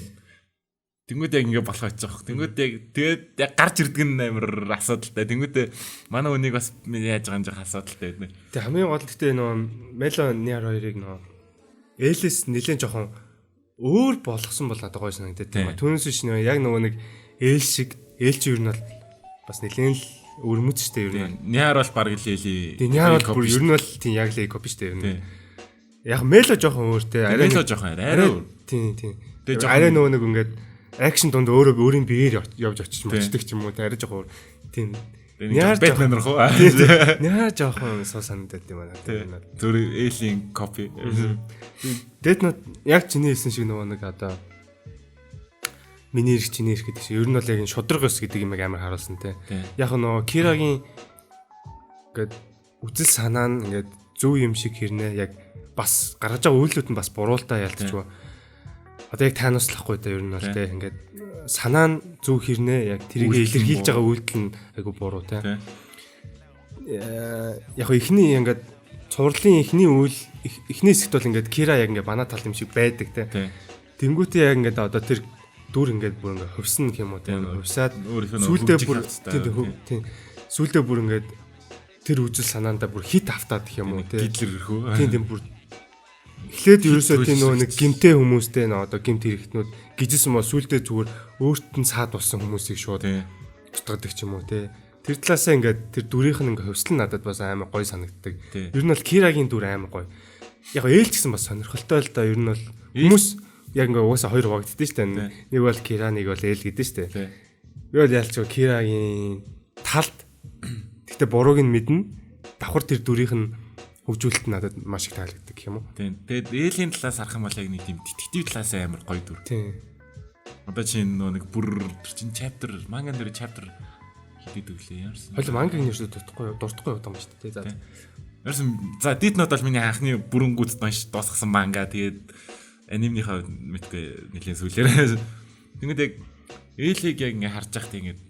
Тэнгүүд яг ингээ болох байж байгаа. Тэнгүүд яг тэгээд яг гарч ирдэг нь амар асуудалтай. Тэнгүүд манай хүнийг бас яаж байгаа юм жоох асуудалтай байдаг. Тэг хамгийн гол гэхдээ нөгөө Мело Няр хоёрыг нөгөө ээлээс нэлээд жоохон өөр болгосон бол надад гоё санагдаад тийм ба. Түүнээс биш нөгөө яг нөгөө нэг ээл шиг ээл чи ер нь бол бас нэлээд л өрмөц штэ ер нь. Няр бол бараг л ээлий. Тийм Няр бол бүр ер нь бол тийм яг л копи штэ ер нь. Яг Мело жоохон өөр те. Арай Мело жоохон арай өөр. Тийм тийм. Арай нөгөө нэг ингээд акшн дунд өөрөө өөрийн биеэр явж очиж мочдөг ч юм уу те арай жоохон өөр. Тийм. Няр Бэтмен рах уу? Няр жоохон суу санагдаад юм аа. Зүр ээлийн копи. Death Note яг чиний хэлсэн шиг нөгөө нэг одоо миний эрх чиний эрх гэдэг шиг ер нь бол яг энэ шудраг ёс гэдэг юм амар харуулсан те. Яг нөгөө Кирагийн ингээд үзэл санаа нь ингээд зөв юм шиг хэрнээ яг бас гаргаж байгаа үйлдэлүүд нь бас буруултаа ялцчихгүй. Одоо яг таанууслахгүй да ер нь бол те ингээд санаа нь зөв хэрнээ яг тэрийг илэрхийлж байгаа үйлдэл нь айгу буруу те. Яг эхний ингээд цувралын эхний үйл эхний хэсэгт бол ингээд Кира яг ингээд банаа тал юм шиг байдаг те. Тэнгүүтээ яг ингээд одоо тэр дүр ингээд бүр ингээд хувьсан гэх юм уу те. Хувьсаад сүүлдээ бүр тийм сүүлдээ бүр ингээд тэр үзэл санаандаа бүр хит автаад гэх юм уу те. Гитлер ирэх үү? Тийм тийм бүр эхлээд ерөөсөө тийм нөгөө нэг гимтэй хүмүүстэй нөө одоо гимт хэрэгтнүүд гижсэн бол сүүлдээ зүгээр өөрт нь саад болсон хүмүүсийг шууд устгадаг ч юм уу те. Тэр талаасаа ингээд тэр дүрийнх нь ингээд хувьслан надад бас амар гоё санагддаг. Ер нь бол Кирагийн дүр амар гоё. Яг ээл ч гэсэн бас сонирхолтой л да. Ер нь бол хүмүүс яг ингээд угаасаа хоёр хуваагддээ шүү дээ. Нэг бол Кира, нэг бол ээл гэдэг шүү дээ. Би бол ялч Кирагийн талд гэхдээ бурууг нь мэднэ. Давхар тэр дүрийнх нь хөгжүүлэлт надад маш их таалагддаг гэх юм уу. Тийм. Тэгээд ээлийн талаас харах юм бол яг нэг тийм детектив талаас амар гоё дүр. Тийм. Одоо чинь нөө нэг бүр тэр чинь chapter манган дээр chapter хийдэг лээ ямарсан. Хойл мангаг нь ерөөсөө дуртахгүй явдаг юм шүү дээ. За. Ямарсан за Death Note бол миний анхны бүрэн гүцэд унш дуусгасан манга. Тэгээд анимныхаа мэдгүй нэлийн сүлээр. Тэнгүүд яг ээлийг яг ингээ харж байхад ингээд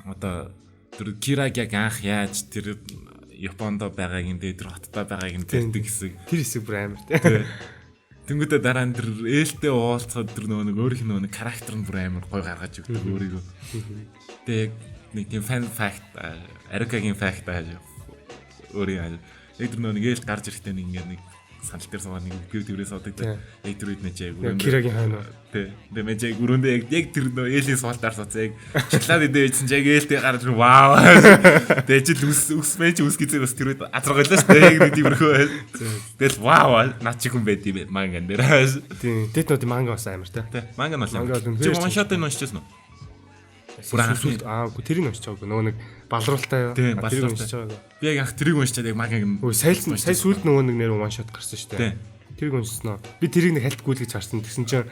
одоо тэр Кираг яг анх яаж тэр Японд байгааг нь тэр хоттой байгааг нь зэрдэг хэсэг. Тэр хэсэг бүр амар тий. Тэнгүүдээ дараа нь тэр ээлтэй уулзахад тэр нөгөө нэг өөрийнх нь нөгөө нэг характер нь бүр амар гоё гаргаж өгдөг өөрийгөө. Тэгээ яг нэг тийм fan fact Арукагийн fact ааж өөрийн яг тэр нөгөө нэг ээл гарч ирэхдээ нэг ингээд нэг сандал дээр суугаад нэг гэр тэрээс суудаг. Яг тэр үед мэж яг өрөөндөө Кирагийн хойно. Тий. Тэгээ мэж яг өрөөндөө яг тэр нөө ээлийн суултаар сууцсан яг шоколад идэ байсан чи яг ээлтэй гарч вау. Тэгээ жил үс үс мэж үс гэзээ бас тэр үед азаргалаа шүү дээ. Яг нэг тиймэрхүү. Тэгэл вау над чи хүн байд юм манган дээр. Тий. Death Note манга бас амар тий. Тий. Манга нь бол амар. Чи one shot-ыг уншижсэн үү? Бүр анхны аагүй тэрийг уншиж байгаагүй. Нөгөө нэг балруултай юу? Тэрийг уншиж байгаагүй. Би яг анх тэрийг уншичаад яг мангаг нь. Өө сая сая сүүлд нөгөө нэг нэр one shot гарсан шүү дээ. Тэрийг уншсан уу? Би тэрийг нэг хальт гүйлгэж харсан. Тэгсэн чинь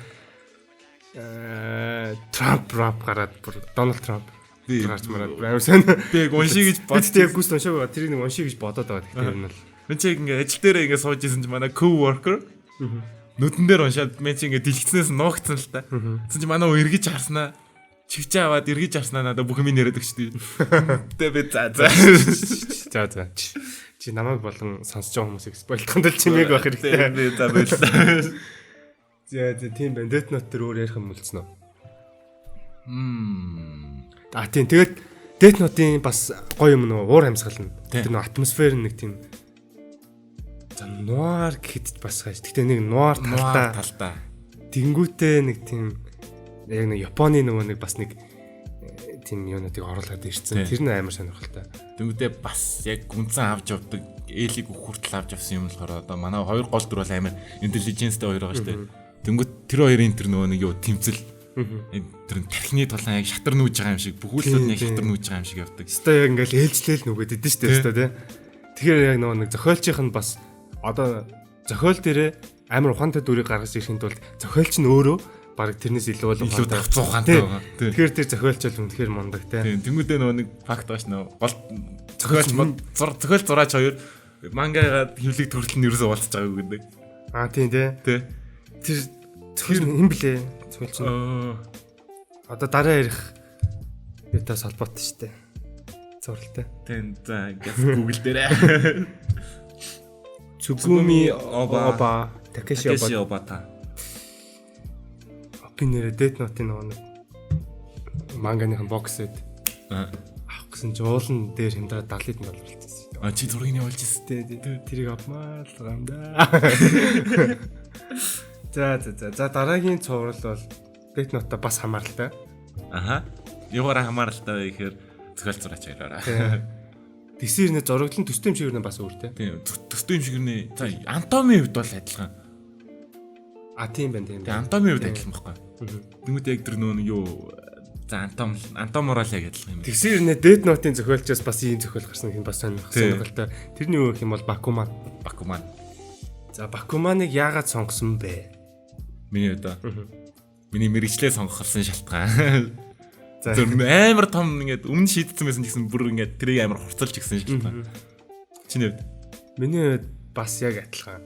Трамп рап гараад бүр Дональд Трамп гарч мараад амар сайн. Би яг уншия гэж бодсон. Яг гүс уншаагүй. Тэрийг нэг уншия гэж бодоод байгаа. Тэгэхээр нь бол мен чи яг ингээ ажил дээрээ ингээ сууж исэн чи манай co-worker нүдэн дээр уншаад мен чи ингээ дэлгэцнээс нуугдсан л та. Тэгсэн чи манай хүн эргэж харснаа чивчээ аваад эргэж харснаа надад бүх юм яриад өгч тий. Тэгээ би за за. За за. Чи намайг болон сонсож байгаа хүмүүсийг спойлдохын тулд чимээг байх хэрэгтэй. Би за баярлалаа. За за тийм байна. Death Note дээр өөр ярих юм үлдсэн үү? А тийм тэгээд Death Note-ийн бас гоё юм нөгөө уур амьсгал нь. Тэр нөгөө атмосфер нэг тийм за нуар гэхэд бас хайш. Гэтэ нэг нуар талдаа. Тэнгүүтээ нэг тийм яг нэг Японы нөгөө нэг бас нэг тийм юунуудыг оруулаад ирсэн. Тэр нь амар сонирхолтой. Тэнгүүтээ бас яг гүнзэн авч явдаг, ээлийг өгөх хүртэл авч явсан юм болохоор одоо манай хоёр гол дүр бол амар интеллигенстэй хоёр байгаа шүү дээ. Тэнгүүт тэр хоёрын тэр нөгөө нэг юу тэмцэл тэр тархины тулаан яг шатар нүүж байгаа юм шиг бүхүүлсүүд нь яг шатар нүүж байгаа юм шиг явдаг. Өстой яг ингээл ээлжлээл нүгэд идэв шүү дээ өстой тий. Тэгэхээр яг нөгөө нэг зохиолчийнх нь бас одоо зохиол дээрээ амар ухаантай дүрийг гаргаж ирэхин тулд зохиолч нь өөрөө бараг тэрнээс илүү бол илүү давцсан ухаантай байгаа. Тэгэхээр тэр зохиолч бол үнэхээр мундаг тий. Тийм. Тэнгүүдээ нөгөө нэг факт байгаа ш нөгөө гол зохиолч зохиол зураач хоёр мангагаа хэвлэг төрөл нь ерөөсөө уулзаж байгаагүй гэдэг. Аа тийм тий. Тий. Тэр зохиолч юм блэ? Зохиолч нь. Одоо дараа ярих юутаас холбоотой шүү дээ. Зуралтай. Тийм. За газ Google дээр. Цугуми Оба, Такеши Обата. Би нэрээ Death Note-ийн нөгөө нэг манганых нь бокс сет авах гэсэн чи уулан дээр хямдраад 70 доллар болчихсон. А чи зургийг явуулж ирсэн. Тий, тэрийг авмаар л байгаа юм да. За за за. За дараагийн цуврал бол Death Note-та бас хамааралтай. Аха. Юугаараа хамааралтай вэ гэхээр зохиол зураач хоёроо. Тэгсэр нэ зураглан төстэй юм шиг нэ бас өөр те. Тийм. Төстэй юм шиг нэ. За Антомын хувьд бол адилхан. А тийм байна тийм. Тэгээ Антомын хувьд адилхан байхгүй. Тэнгүүд яг тэр нөө юу за Антом морал яг адилхан юм. Тэгсэр нэ Death Note-ын зохиолчоос бас ийм зохиол гарсан гэх нь бас сонирхолтой. Тэрний юу гэх юм бол Бакуман. Бакуман. За Бакуманыг яагаад сонгосон бэ? Миний хувьд миний мэрэгчлээ сонгохлсон шалтгаан. За амар том ингээд өмнө шийдсэн байсан гэсэн бүр ингээд тэрийг амар хурцлж гисэн шалтгаан. Чиний хувьд? Миний хувьд бас яг адилхан.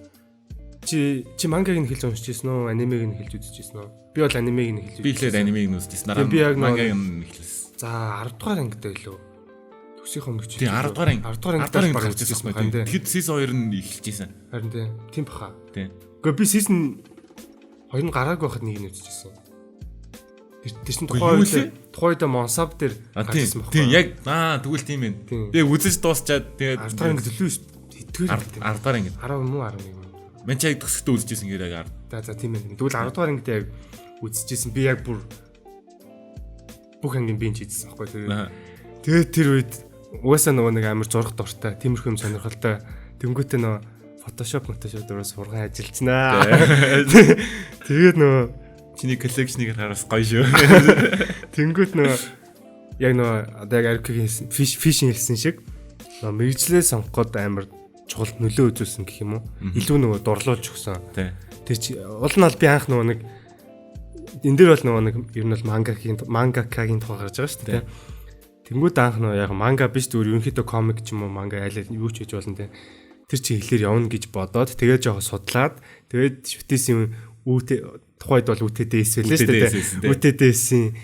Чи мангаг нь хэлж уншиж ирсэн үү? Анимег нь хэлж үзэж ирсэн үү? Би бол анимег нь хэлж. Би хэлээд анимег нь үзэж ирсэн. Би яг мангаг нь хэлсэн. За 10 дугаар ангид байлоо. Төгсийнхөө өмнө Тийм 10 дугаар анги. 10 дугаар ангид баг үзэж ирсэн байна. Тэгэхэд season 2 нь эхэлж ирсэн. Харин тийм баха. Тийм. Гэхдээ би season 2 нь гараагүй байхад нэг нь үзэж ирсэн. Тэр чинь тухайн үед Монсаб дээр гарсан байхгүй. Тийм яг тэгвэл тийм байна. Би үзэж дуусчаад тэгээд 10 дугаар анги төлөө хэдгээр 10 дугаар анги 10 юм уу 11 юм. Мэн чи яг төгсөхдөө үзчихсэн гэрээ яг 10. За тийм байна. Тэгвэл 10 дугаар ангид яг үзчихсэн. Би яг бүр бүх ангийн бинж хийжсэн байхгүй. Тэгээд тэр үед угаасаа нөгөө нэг амар зурх дуртай, тиймэрхүү юм сонирхолтой. Тэнгүүтээ нөгөө Photoshop дөрөөс сурган ажиллацнаа. Тэгээд нөгөө чиний коллекшнийг хараас гоё шүү. Тэнгүүт нөгөө яг нөгөө одоо яг Аркигийн фишинг хэлсэн шиг нөгөө мэрэгжлээ сонгоход амар чухал нөлөө үзүүлсэн гэх юм уу? Илүү нөгөө дурлуулж өгсөн. Тэр чи уул нь бол би анх нөгөө нэг энэ дээр бол нөгөө нэг ер нь бол мангакагийн тухай гарч байгаа шүү дээ. Тэнгүүд анх нөгөө яг манга биш зүгээр ерөнхийдөө комик ч юм уу манга айл юу ч хийж болно те. Тэр чиглэлээр явна гэж бодоод тэгээд жоохон судлаад тэгээд шүтээсийн үүтэй тухайд бол UTDS байлаа шүү дээ. UTDS-ийн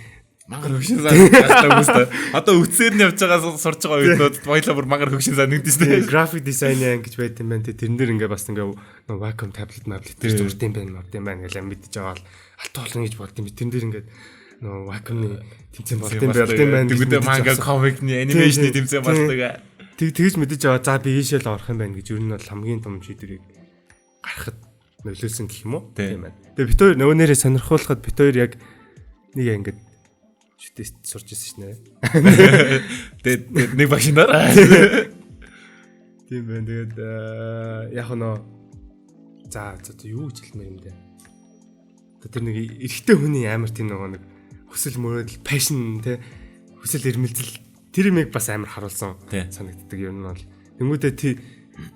мангар хөгшин зан хүмүүстэй. Одоо үтсээр нь явж байгаа сурж байгаа үеийнүүд баялаа бүр мангар хөгшин зан нэгдэж шүү дээ. График дизайн анги гэж байт юм байна. Тэрэн дээр ингээ бас ингээ нөө Wacom tablet маблет дээр зурд юм байна, мод юм байна гэж мэдэж байгаа бол алтан болно гэж бодд юм. Тэрэн дээр ингээ нөө Wacom-ны тэмцээн болд юм байна, юм байна. Тэгвэл манга комикны анимашны тэмцээн болдог. Тэгж мэдэж байгаа. За би ийшээ л орох юм байна гэж ер нь бол хамгийн том шийдвэрийг гарахад нөлөөлсөн гэх юм уу? Тийм байна. Тэгээ бид хоёр нөгөө нэрээ сонирхуулахад бид хоёр яг нэг ангид шүтээс сурч ирсэн шнэ. Тэгээд нэг багш нар. Тийм байна. Тэгээд яг нөө за за юу гэж хэлмээр юм бэ? Одоо тэр нэг эрэгтэй хүний амар тийм нөгөө нэг хүсэл мөрөөдөл, passion те, хүсэл эрмэлзэл тэр юмыг бас амар харуулсан санагддаг юм нь бол. Тэнгүүдээ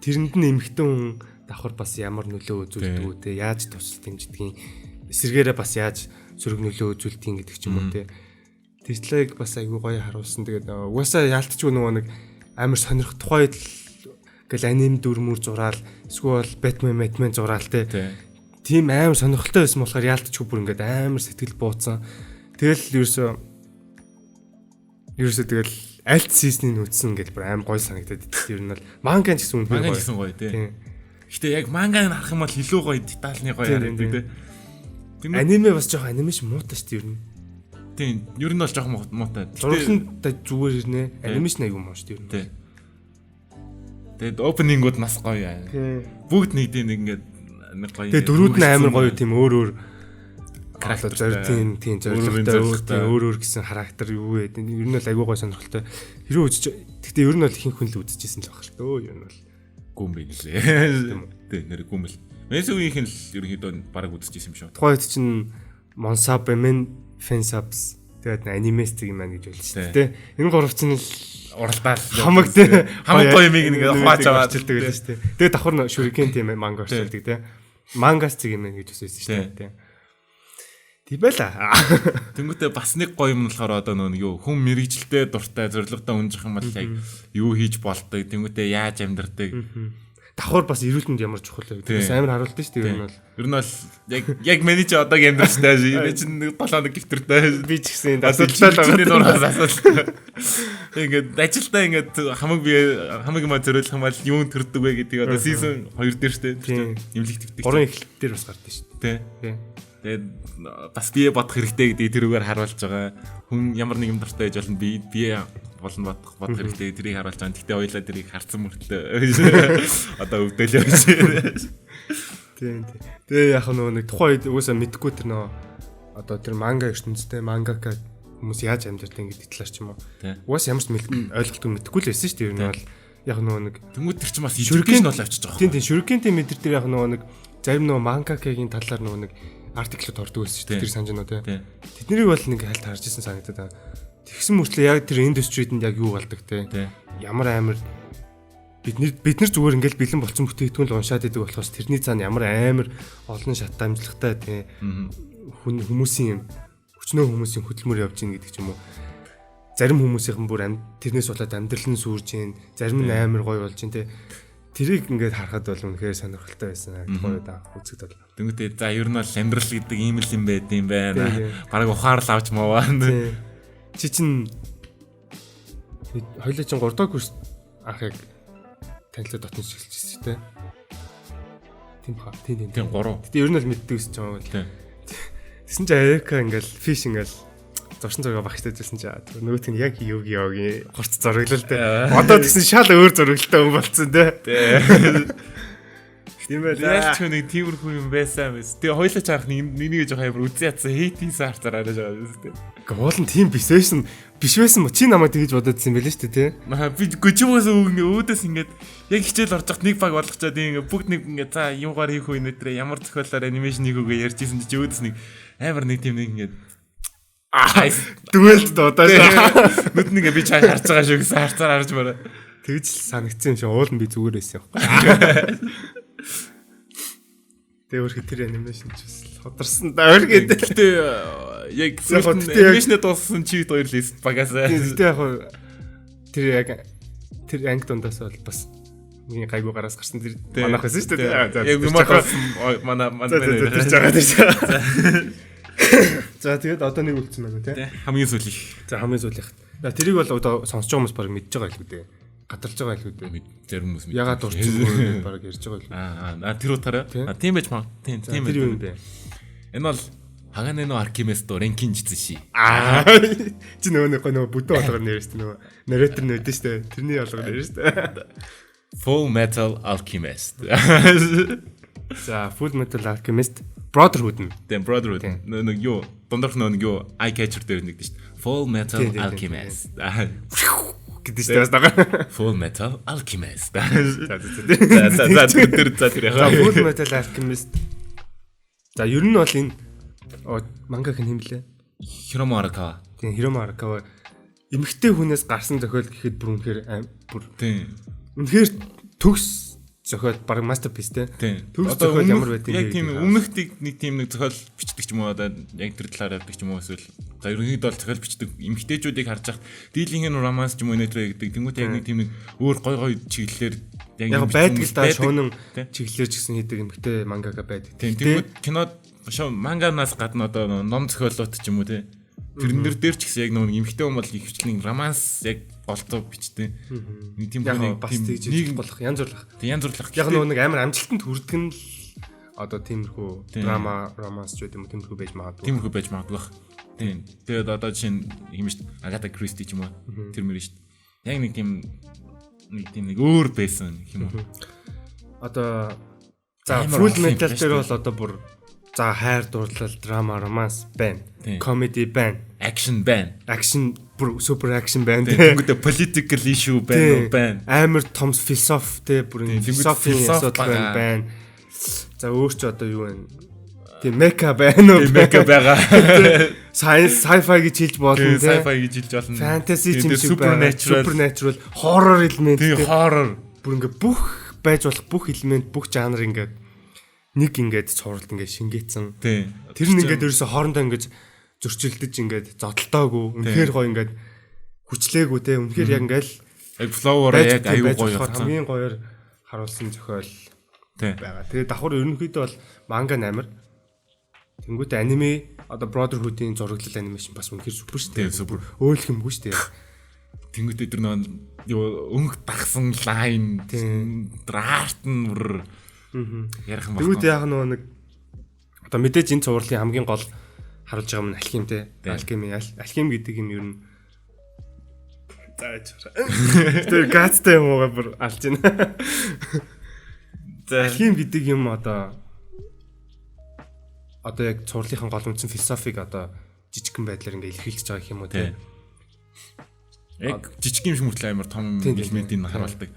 тэрэнд нь эмэгтэй хүн давхар бас ямар нөлөө үзүүлдэг үү те, яаж тусал дэмждгийг, эсэргээрээ бас яаж сөрөг нөлөө үзүүлдэг гэдэг ч юм уу те. Тэр талыг бас айгүй гоё харуулсан. Тэгээд угаасаа яалтчгүй нөгөө нэг амар сонирх тухайд гэл аним дүрмүр зураал эсвэл Бэтмен зураал те. Тийм амар сонирхолтой байсан болохоор яалтчгүй бүр ингээд амар сэтгэл бууцсан. Тэгэл ерөөсөө тэгэл альт сизныг үзсэн гэл бүр амар гоё санагдаад идэв. Ер нь бол манга ч гэсэн үнэхээр гоё. Манга гоё тий. Гэтэ яг мангаыг харах юм бол илүү гоё детальны гоё харагддаг тий. Аниме бас жоохон анимашн муутай шүү дээ ер нь. Тийм, ер нь бол жоохон муутай. Зурлан зүгээр ирнэ. Анимашн аягүй муу шүү дээ ер нь. Тийм. Тэгээд опенингууд нас гоё аа. Бүгд нэг тийм нэг ингээд нэг гоё. Тэгээд дөрүүд нь амар гоё тийм өөр өөр характер зорилтын тийм зорилготой өөр өөр гэсэн характер юу вэ? Ер нь бол аягүй гоё сонирхолтой. Хэрэг үзэж гэхдээ ер нь бол ихэнх хүн л үзчихсэн л баг л дөө. Ер нь бол гүн бэ гэлээ. Тийм нэр гүн бэл. Месүгийнх нь л ерөнхийдөө бараг үзчихсэн юм шүү. Тухайн үед чинь Monsub, Men Fansubs тэгээд аниместик юм байна гэж хэлсэн шүү дээ. Энэ гурав чинь л уралдаал хамаг тий хамаг гоё юмыг нэг хувааж аваад орчилдаг байсан шүү дээ. Тэгээд давхар шүрикэн тийм манга орчилдаг тий. Мангас зэг юм байна гэж бас байсан шүү дээ. Тийм байла. Тэнгүүтээ бас нэг гоё юм болохоор одоо нөгөө юу хүн мэрэгжилтэй дуртай зорилготой үнжих юм бол яг юу хийж болдог. Тэнгүүтээ яаж амьдардаг. Давхар бас эрүүл мэнд ямар чухал вэ гэдэг бас амар харуулдаг шүү дээ. Ер нь бол. Ер нь бол яг миний чи одоогийн амьдралтай би чинь нэг 7 хоног гівтэртэй. Би ч гэсэн энэ асуудалтай л байгаа. Нураас асуудал. Ингээд ажилдаа ингээд хамаг би хамаг юм зориулах юм бол юун төрдөг вэ гэдгийг одоо season 2 дээр шүү дээ. Имлэг твдэг. 3 эхлэл дээр бас гардаг шүү дээ. Тийм. Тэгээд бас бие бодох хэрэгтэй гэдгийг тэрүүгээр харуулж байгаа. Хүн ямар нэг юм дуртай байж болно, бие болно бодох хэрэгтэй тэрийг харуулж байгаа. Гэхдээ хоёлаа тэрийг харцсан мөртлөө одоо өвдөл явж байна. Тийм тийм. Тэгээ яг нөгөө нэг тухайн үед угаасаа мэдгүй тэр нөгөө одоо тэр манга ертөнцтэй мангака хүмүүс яаж амьдардаг гэдэг талаар ч юм уу. Угаасаа ямар ч ойлголтгүй мэдгүй л байсан шүү дээ. Ер нь бол яг нөгөө нэг тэнгууд тэр чинь бас шүрикэн бол авчиж байгаа. Тийм тийм шүрикэнтэй мэдэр дээр яг нөгөө нэг зарим нөгөө мангакагийн талаар нөгөө нэг артиклууд ордог байсан шүү дээ. Тэр санаж байна уу те. Тэднийг бол нэг хальт харж исэн санагдаад байна. Тэгсэн мөртлөө яг тэр индустридэнд яг юу болдог те. Ямар амар бид нар зүгээр ингээл бэлэн болцсон бүтээгдэхүүн л уншаад идэг болохоос тэрний цаана ямар амар олон шат амжилттай те. Хүн хүмүүсийн өчнөө хүмүүсийн хөдөлмөр явж гин гэдэг ч юм уу. Зарим хүмүүсийнхэн бүр тэрнээс болоод амьдрал нь сүрж гин, зарим нь амар гоё болж гин те. Тэрийг ингээд харахад бол үнэхээр сонирхолтой байсан. Тухайн үед анх үзэхэд бол. Тэнгүүтээ за ер нь бол амьдрал гэдэг ийм л юм байд юм байна. Бараг ухаарлал авч моваа. Чи чин хоёлаа чин 3 дахь курс анх яг танилцаад дотнос эхэлчихсэн шүү дээ. Тийм хаа. Тийм. Тийм 3. Гэтэ ер нь бол мэддэг гэсэн ч юм уу. Тэсэн чи Авика ингээл фиш ингээл зурсан зураг багштай зүйлсэн чи нөгөөх нь яг Югиогийн хурц зураглал те. Одоо тэгсэн шал өөр зураглалтай хүн болцсон те. Тийм байлаа. Яаж ч нэг тиймэрхүү юм байсан юм. Тэгээ хоёлаа ч анх нэг жоохон амар үзэн ятсан хейтийн харцаар хараж байгаа юм те. Гэхдээ уул нь тийм биш байсан. Биш байсан мө чи намайг тэгж бодоодсэн юм байлээ шүү дээ те. Аа би гүчмээс үг өөдөөс ингээд яг хичээл орж хат нэг баг болгочоод ингээд бүгд нэг ингээд за юугаар хийх үү нөтрээ ямар зохиолоор анимашн хийх үгээ ярьж исэн чи өөдөөс нэг амар нэг тийм нэг ингээд Дүгэлд дуудаа шүү. Нүд нэг би чаа харж байгаа шүү гэсэн харцаар харж бараа. Тэгж л санагдсан юм шиг уул нь би зүгээр байсан юм байна. Тэгээ өөрхө тэр анимашн ч бас ходарсан да өөрхө. Гэтэ яг анимашнээ дууссан чи бид хоёр л багасаа. Гэтэ яг тэр яг тэр анги дундаас бол бас миний гайгүй гараас гарсан тэр манайх байсан шүү дээ. Яг манайх манай тэр жагаа тэр жагаа. За тэгээд одоо нэг үлдсэн байна тий. Хамгийн сүүлийнх. За хамгийн сүүлийнх. За тэрийг бол одоо сонсож байгаа хүмүүс баг мэдж байгаа илүү дээ. Гадарч байгаа илүү дээ. Зарим хүмүүс мэдж. Ягаад дурдсан бэ баг ярьж байгаа илүү. Аа тэр утгаараа. Аа тийм байж маа. Тийм тийм. Тэр юу юм бэ? Энэ бол Хагане но Аркимес до Ренкин жицши. Аа чи нөгөө нэг нөгөө бүдэн болгоор нэрээс нөгөө нарратор нөдөн штэ. Тэрний болгоор нэрээс штэ. Full Metal Alchemist. За, Full Metal Alchemist Brotherhood нь. Тийм, Brotherhood. Нэг юу дундорх нэг юу eye catcher дээр нэгдэж шүү дээ. Full Metal Alchemist гэдэг шүү дээ бас дагаа. Full Metal Alchemist. За за за тэр за тэр яа. Full Metal Alchemist. За ер нь бол энэ мангак нь хэм блэ? Хиромо Аракава. Тийм, Хиромо Аракава эмэгтэй хүнээс гарсан зохиол гэхэд бүр үнэхээр бүр тийм. Үнэхээр төгс зохиол баг masterpiece те. Төгс зохиол ямар байд юм бэ? Яг тийм өмнөх нэг тийм нэг зохиол бичдэг ч юм уу одоо яг тэр талаар явдаг ч юм уу эсвэл за ерөнхийдөө бол зохиол бичдэг эмэгтэйчүүдийг харж хахад дийлэнх нь романс ч юм уу нэтэр гэдэг. Тэнгүүт яг нэг тийм нэг өөр гой гой чиглэлээр яг байдаг л да шуунан чиглэлээр ч гэсэн хийдэг эмэгтэй мангака байдаг. Тийм. Тэнгүүт кинод манганаас гадна одоо ном зохиолууд ч юм уу те. Тэрэн дээр ч гэсэн яг нөгөө эмэгтэй хүн бол ихэвчлэн романс яг голцоо бичдэг. Нэг тийм хүн бас тэгж нэг болох янз бүр. Тийм янз бүр. Яг нөгөө нэг амар амжилтанд хүрдэг нь л одоо тиймэрхүү драма, романс ч гэдэг юм уу тиймэрхүү байж магадгүй. Тиймэрхүү байж магадгүй бах. Тийм. Тэгээд одоо жишээ нь юм шүү дээ. Агата Кристи ч юм уу тэр мөр шүү дээ. Яг нэг тийм нэг өөр байсан юм уу. Одоо за Full Metal дээр бол одоо бүр за хайр дурлал, драма, романс байна. Comedy байна. Action байна. Action бүр супер action байна. Тэнгүүтээ political issue байна уу байна. Амар том философи те бүр философийн асуудал байна. За өөр ч одоо юу вэ? Тийм мека байна уу? Мека байгаа. Science, sci-fi гэж хэлж болно те. Sci-fi гэж хэлж болно. Fantasy юм шиг байна. Supernatural, horror element те. Horror. Бүр ингээ бүх байж болох бүх элемент, бүх жанр ингээ нэг ингээд цувралд ингээд шингээцэн. Тэр нь ингээд ерөөсө хоорондоо ингээд зөрчилдөж ингээд зодолтоогүй. Үнэхээр гоё ингээд хүчлээгүй те. Үнэхээр яг ингээд яг flow-оор яг аюу гоё хамгийн гоёор харуулсан зохиол байгаа. Тэгээ давхар ерөнхийдөө бол манга амар. Тэнгүүтээ аниме одоо Brotherhood-ийн зураглал анимашн бас үнэхээр супер шүү дээ. Супер. Өөлөх юмгүй шүү дээ. Тэнгүүтээ тэр нөө өнгө дагсан лайн арт нь бүр ярих юм байна. Тэгвэл яг нөгөө нэг одоо мэдээж энэ цувралын хамгийн гол харуулж байгаа юм нь алхим те. Алхими, алхим гэдэг юм ер нь зааж. Тэр гацтай юм уугаа бүр алж байна. За алхим гэдэг юм одоо яг цувралынхан гол үндсэн философиг одоо жижигхэн байдлаар ингээ илэрхийлж байгаа юм уу те. Яг жижиг юм шиг мөртлөө амар том элементийг харуулдаг.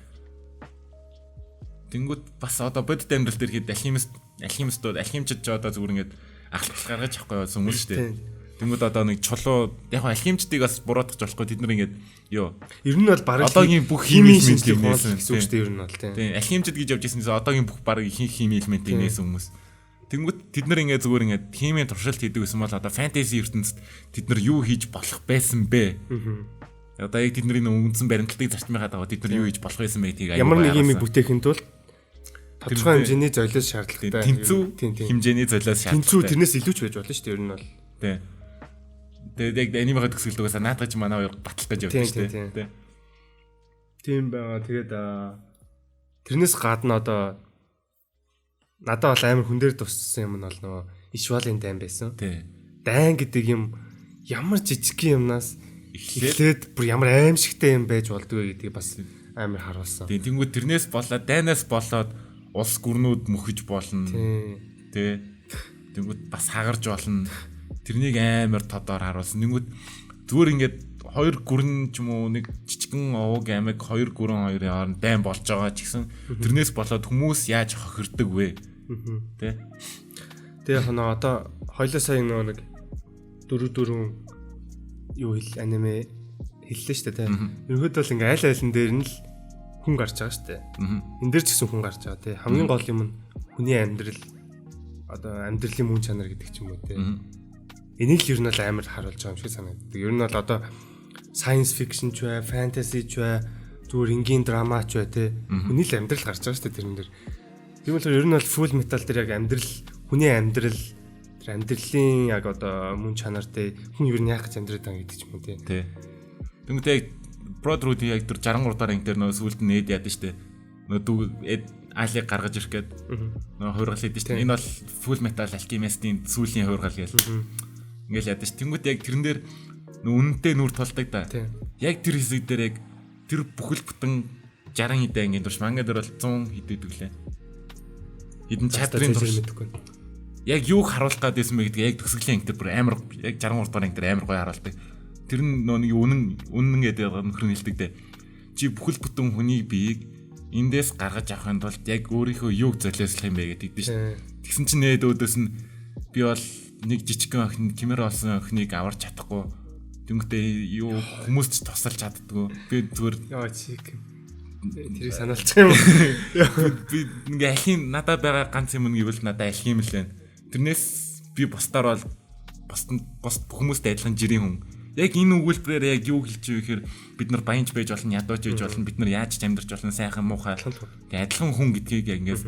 Тэнгүүд бас одоо бодит амьдрал дээр хэд алхимистууд алхимчд ч одоо зүгээр ингээд ахлах гаргаж авахгүй байсан хүмүүс шүү дээ. Тэнгүүд одоо нэг чулуу яг алхимчдыг бас буруутгах болохгүй тэд нар ингээд юу ер нь бол бараг одоогийн бүх химийн шинжлэх ухаан гэсэн үг шүү дээ ер нь бол тийм. Алхимчд гэж явж ирсэн одоогийн бүх бараг ихэнх химийн элементийг нээсэн хүмүүс. Тэнгүүд тэд нар ингээд зүгээр ингээд химийн туршилт хийдэг гэсэн бол одоо фэнтези ертөнцид тэд нар юу хийж болох байсан бэ? Одоо яг тэдний үндсэн баримтлалыг зарчмынхаа дагуу тэд нар юу хийж болох байсан бэ гэдгийг ямар нэг юм бүтээхэд тулд тодорхой хэмжээний золиос шаардлагатай. Тэнцүү хэмжээний золиос шаардлагатай. Тэнцүү тэрнээс илүү ч байж болно шүү дээ ер нь бол. Тийм. Тэгээд яг анимагаа төгсгөлд угаасаа наадах чи манай хоёр батлах гэж явдаг шүү дээ. Тийм байгаа. Тэгээд тэрнээс гадна одоо надад бол амар хүн дээр туссан юм нь бол нөгөө Ишвалын дайн байсан. Тийм. Дайн гэдэг юм ямар жижиг юмнаас эхлээд бүр ямар аимшигтай юм байж болдгоо гэдгийг бас амар харуулсан. Тийм. Тэнгүүд тэрнээс болоод дайнаас болоод улс гүрнүүд мөхөж болно. Тэ. Тэнгүүд бас хагарж болно. Тэрнийг амар тодоор харуулсан. Тэнгүүд зүгээр ингээд хоёр гүрэн ч юм уу нэг жижигэн овог аймаг хоёр гүрэн хоёрын хооронд дайн болж байгаа ч гэсэн тэрнээс болоод хүмүүс яаж хохирдог вэ? Тэ. Тэгээ яг нөө одоо хоёлоо сая нөө нэг 4 юу хэл аниме хэллээ шүү дээ тэ. Ерөнхийдөө бол ингээ аль айлн дээр нь л хүн гарч байгаа шүү дээ. Энд дээр ч гэсэн хүн гарч байгаа тий. Хамгийн гол юм нь хүний амьдрал одоо амьдралын мөн чанар гэдэг ч юм уу тий. Энийг л ер нь бол амар харуулж байгаа юм шиг санагддаг. Ер нь бол одоо science fiction ч бай, fantasy ч бай, зүгээр энгийн драма ч бай тий. Хүний л амьдрал гарч байгаа шүү дээ тэрэн дээр. Тийм болохоор ер нь бол full metal дээр яг амьдрал, хүний амьдрал тэр амьдралын яг одоо мөн чанар тий. Хүн ер нь яах гэж амьдраад байгаа гэдэг ч юм уу тий. Тий. Тэнгүүтээ яг Brotherhood яг тэр 63 дахь анги дээр нөө сүүлд нь Эд яадаг штэ. Нөө дүү Эд Алиг гаргаж ирэх гээд нөө хувиргал хийдэг штэ. Энэ бол Full Metal Alchemist-ийн сүүлийн хувиргал гээл. Ингээл яадаг штэ. Тэнгүүт яг тэрэн дээр нөө үнэнтэй нүр тулдаг да. Яг тэр хэсэг дээр яг тэр бүхэл бүтэн 60 хэдэн ангийн турш манга дээр бол 100 хэд өгдөг лээ. Хэдэн chapter-ын турш мэдэхгүй. Яг юуг харуулах гээд байсан бэ гэдгийг яг төгсгөлийн анги дээр бүр амар яг 63 дугаар анги дээр амар гоё харуулдаг. Тэр нь нөө нэг үнэн үнэн гэдэг нөхөр нь хэлдэг дээ. Чи бүхэл бүтэн хүний биеийг эндээс гаргаж авахын тулд яг өөрийнхөө юуг золиослох юм бэ гэдэг дээ шүү. Тэгсэн чинь нээд өөдөөс нь би бол нэг жижигхэн охин кемер олсон охиныг аварч чадахгүй. Тэнгүүтээ юу хүмүүст ч тусалж чаддгүй. Би зүгээр Яа чик. Тэрийг санаалчих юм. Би ингээ алхийн надад байгаа ганц юм гэвэл надад алхим л байна. Тэрнээс би бусдаар бол бус хүмүүстэй адилхан жирийн хүн. Яг энэ өгүүлбэрээр яг юу хэлж вэ гэхээр бид нар баянч байж болно, ядууч байж болно, бид нар яаж ч амьдарч болно, сайхан муухай. Тэгээ адилхан хүн гэдгийг яг ингээд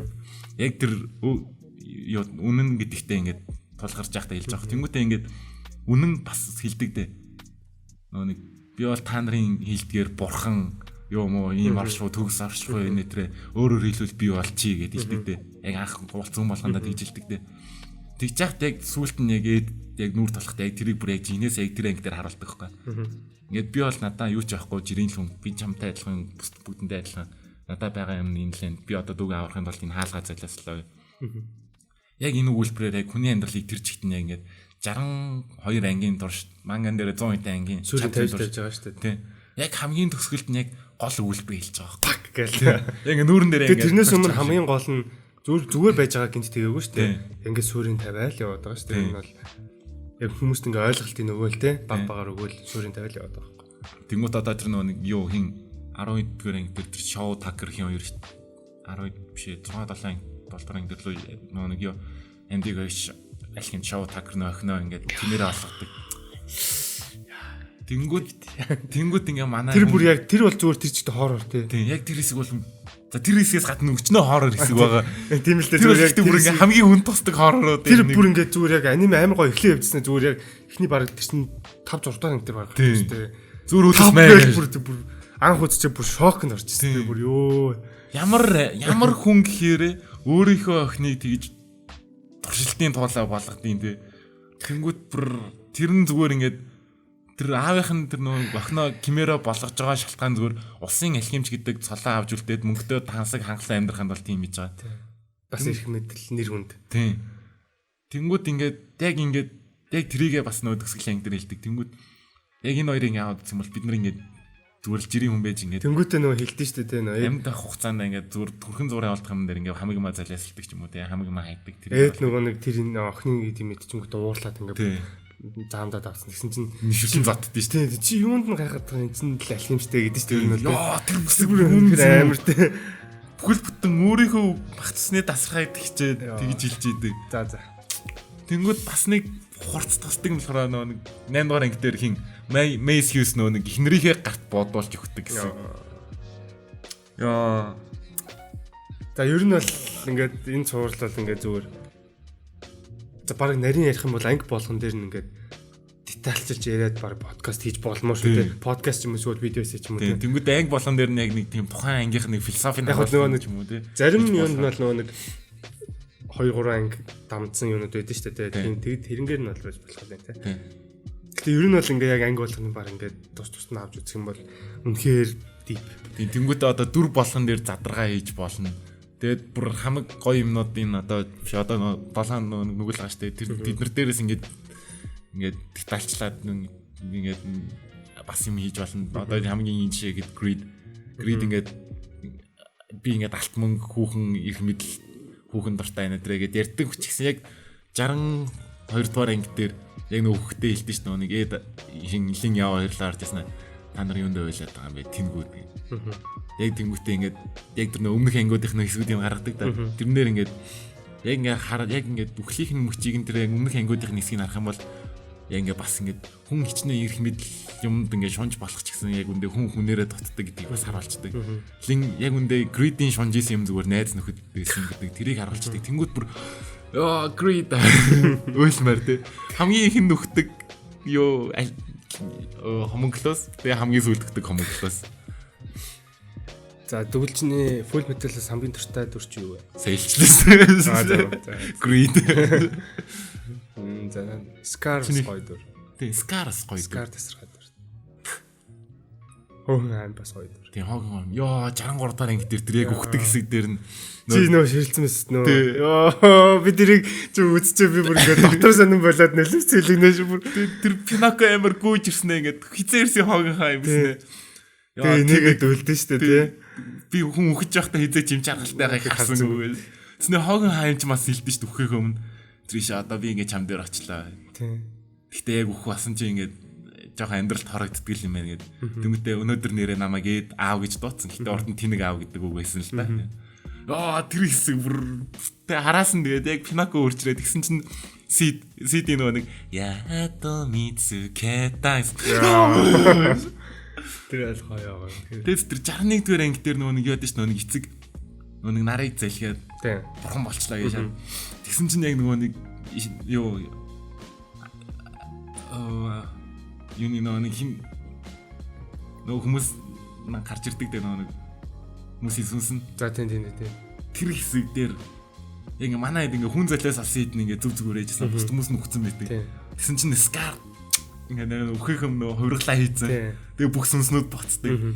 яг тэр юу үнэн гэдэгтээ ингээд тулгарч байхдаа хэлж байгаа. Тэнгүүтээ ингээд үнэн бас хэлдэг дээ. Нөгөө нэг би бол та нарын хэлдгээр бурхан юу мó ийм оршихуй төгс оршихуй энэ төрэ өөрөөр хэлбэл би бол чи гэд хэлдэг дээ. Яг анх уулзсан болгондоо тэгж хэлдэг дээ. Тэгж яхад яг сүүлд нь яг ээд яг нүүр толохтой яг тэрийг бүр яг жинээс яг тэр анги дээр харуулдаг байхгүй. Ингээд би бол надаа юу ч авахгүй жирийн л хүн би чамтай адилхан бусд бүгдэндээ адилхан надаа байгаа юм энэ л энэ би одоо дүүгээ аврахын тулд энэ хаалгаа золиослоо. Яг энэ өгүүлбэрээр яг хүний амьдралыг тэр чигт нь яг ингээд 62 ангийн турш манган дээр 100 хэдэн ангийн Сүүлийн 50 тавьж байгаа шүү дээ. Тийм. Яг хамгийн төгсгөлд нь яг гол өгүүлбэр хэлж байгаа байхгүй. Пак гээл. Яг ингээд нүүрэн дээр Тэгээ ингээд тэрнээс өмнө хамгийн гол нь зүгээр байж байгаа гинт тэгээгүй шүү дээ. Ингээд суурийн тавиал яваад байгаа шүү дээ. Энэ бол яг хүмүүст ингээ ойлголтын өгөөл те баг багаар өгөөл суурийн тавиал яваад байгаа байхгүй. Тэнгүүт одоо тэр нөгөө нэг юу хин 12 дугаар анги дээр тэр шоу такер хин хоёр шүү дээ. 12 биш ээ 6 7 анги 7 дугаар анги дээр л нөгөө нэг юу Андиг хоёш алхим шоу такер нөө охиноо ингээд тэмээрээ олгодог. Тэнгүүд ингээ манай Тэр бүр яг тэр бол зүгээр тэр чигт хоррор те. Тийм яг тэр хэсэг бол за тэр хэсгээс гадна өчнөө хоррор хэсэг байгаа. Тийм л дээ Тэр зүгээр яг бүр ингээ хамгийн хүн тусдаг хоррорууд тэр бүр ингээ зүгээр яг аниме амар гоё эхлэн явжсэн зүгээр яг эхний баг тэр чинь 5 6 дугаар анги дээр баг гарч те. Зүгээр Тав үлдэс мэй. гээл бүр анх үзчихээ бүр шокнд орчихсон те бүр ёо. Ямар хүн гэхээр өөрийнхөө охиныг тэгж туршилтын туулаа болгодیں۔ Тэ. Тэнгүүд бүр тэр нь зүгээр ингээд тэр аавынх нь тэр нөө охиноо кимеро болгож байгаа шалтгаан зүгээр улсын алхимч гэдэг цолоо авч үлдээд мөнгөтэй тансаг хангалан амьдраханд бол тийм хийж байгаа. Бас эрх мэдэл нэр хүнд. Тийм. Тэнгүүд ингээд яг ингээд яг тэрийгэ бас нөө төгсгөлийн анги дээр хэлдэг. Тэнгүүд яг энэ хоёрыг ингээд аваад үзсэн бол бид нар ингээд зүгээр л жирийн хүн байж ингээд Тэнгүүтээ нөгөө хэлдэж штэ те нөгөө амьд авах хугацаанд ингээд зүгээр төрхөн зураг олдох юм дээр ингээд хамаг юмаа залиасалдаг ч юм уу те хамаг юмаа хайдаг тэр. Ээд нөгөө нэг тэр энэ охины тийм мэдчингүүтээ уурлаад ингээд Тийм. заамдаад авсан. Тэгсэн чинь Шүлэн зоддсон шүү тий чи юунд нь гайхаад байгаа юм чинь л алхимчтэй гэдэг чинь тэр нь дээ. бол Йоо тэр бүсэг бүр бүр амар те. Бүхэл бүтэн өөрийнхөө багцсны дасархайд хичээд тэгж хэлж идэг. За за. Тэнгүүд бас нэг хурц тусдаг юм болохоор нөгөө нэг 8 дугаар анги дээр хин Mace Hughes нөгөө нэг эхнэрийнхээ гарт бодуулж өгдөг гэсэн. Яа. За ер нь бол ингээд энэ цуврал бол ингээд зүгээр за баг нарийн ярих юм бол анги болгон дээр нь ингээд детальчилж яриад баг подкаст хийж болмоо шүү дээ. Подкаст ч юм уу эсвэл видео эссе ч юм уу Тийм. те. Тэнгүүд анги болгон дээр нь яг нэг тийм тухайн ангийнх нэг философи Яг нөгөө нэг юм уу те. Зарим юунд нь бол нөгөө нэг 2 3 анги дамдсан юунууд байдаг шүү дээ. Тийм тэг тэрнгээр нь бол байж болох юм те. Тийм. Гэтэ ер нь бол ингээ яг анги болгоны баг ингээд тус тус нь авч үзэх юм бол үнэхээр deep. Тийм. Тэнгүүд одоо дүр болгон дээр задаргаа хийж болно. Тэгээд бүр хамаг гоё юмнуудын одоо биш одоо нөгөө долоон нөгөө нүгэл байгаа штэ. Тэр тэд нар дээрээс ингээд ингээд детальчлаад ингээд бас юм хийж болно. Одоо хамгийн энэ жишээ гээд grid ингээд би ингээд алт мөнгө хүүхэн их мэдл хүүхэн дуртай энэ төрэ гээд ярьдаг ч гэсэн яг 62 дугаар анги дээр яг нөгөө хүүхдээ хэлдэж шүү дээ нэг эд хин лин яв хоёрлаа орж яснаа та нар юунд ойлоод байгаа юм бэ тэнгүүд гэ. Яг тэнгүүтээ ингээд яг тэр нөгөө өмнөх ангиудынх нь хэсгүүдийг гаргадаг да. Тэрнээр ингээд яг ингээд хараад яг ингээд бүхлийнх нь мөчийг нь тэр яг өмнөх ангиудынх нь хэсгийг харах юм бол яг ингээд бас ингээд хүн хичнээн эрх мэдэл юмд ингээд шунж болох ч гэсэн яг үндэ хүн хүнээрээ дутдаг гэдгийг бас харуулцдаг. Лин яг үндэ greed-ийн шунж исэн юм зүгээр найз нөхөд байсан гэдэг тэрийг харуулцдаг. Тэнгүүд бүр ёо greed уйлмаар те. Хамгийн их нүхдэг юу хомонглоос тэгээ хамгийн сүүлд өгдөг хомонглоос. За дөгөлжний Full Metal-аас хамгийн дуртай дүр чи юу вэ? Сая илчлээсэн. Аа за. за. Greed. За Scar бас гоё дүр. Тэг Scar бас гоё. Scar тасархай дүр. Хөөхэн аим бас гоё. Тийм Хогенхайм. Йоо 63 дахь анги дээр тэр яг үхдэг хэсэг дээр нь Чи нөө ширэлцэн мэс нөө. Йоо би тэрийг чи үзчихээ би бүр ингээд дотор сонин болоод нэлэмс цэлэгнэ шүү бүр. Тэр Пиноко амар гүйж ирсэн ээ ингээд хизээ ирсэн Хогенхайм гэснэ. Тэгээ нэгэд үлдэн штэ тий. Би хүн үхэж байхдаа хизээ чим чаргалтайгаа харсангүй. Тэснэ Хогенхайм ч бас хэлдэж штэ үхэх өмнө. Тэр иш одоо би ингээд чам дээр очлаа. Тий. Гэтэ яг үхэх басан чи ингээд жоохон амьдралд хорогддөг юм байна гэд. Тэнгүүтээ өнөөдөр нэрээ намайг ээд аав гэж дуудсан. Гэтэ урд нь тэнэг аав гэдэг үг байсан л та. Аа тэр хэсэг бүр тэ хараасан тэгээд яг Пиноко үрчрээд тэгсэн чинь CD нөгөө нэг Ято Мицукета. Тэр аль гоё гоё. Тэгээд тэр 61 дугаар анги дээр нөгөө нэг юу ядаж нөгөө нэг эцэг нөгөө нэг нарыг залхиад бурхан болчлаа гэж. Тэгсэн чинь яг нөгөө нэг юу юуны нөгөө нэг хин нөгөө хүмүүс гарч ирдэг дээ нөгөө нэг хүмүүсийн сүнс нь. За тийм тийм тийм. Тэр хэсэг дээр яг ингээ манай хэд ингээ хүн золиос алсан хэд ингээ зүг зүгээр ээжсэн. Бус хүмүүс нь үхсэн байдаг. Тэгсэн чинь Скар ингээ нэг үхэх юм нөгөө хувиргалаа хийцэн. Тэгээ бүх сүнснүүд боцдог.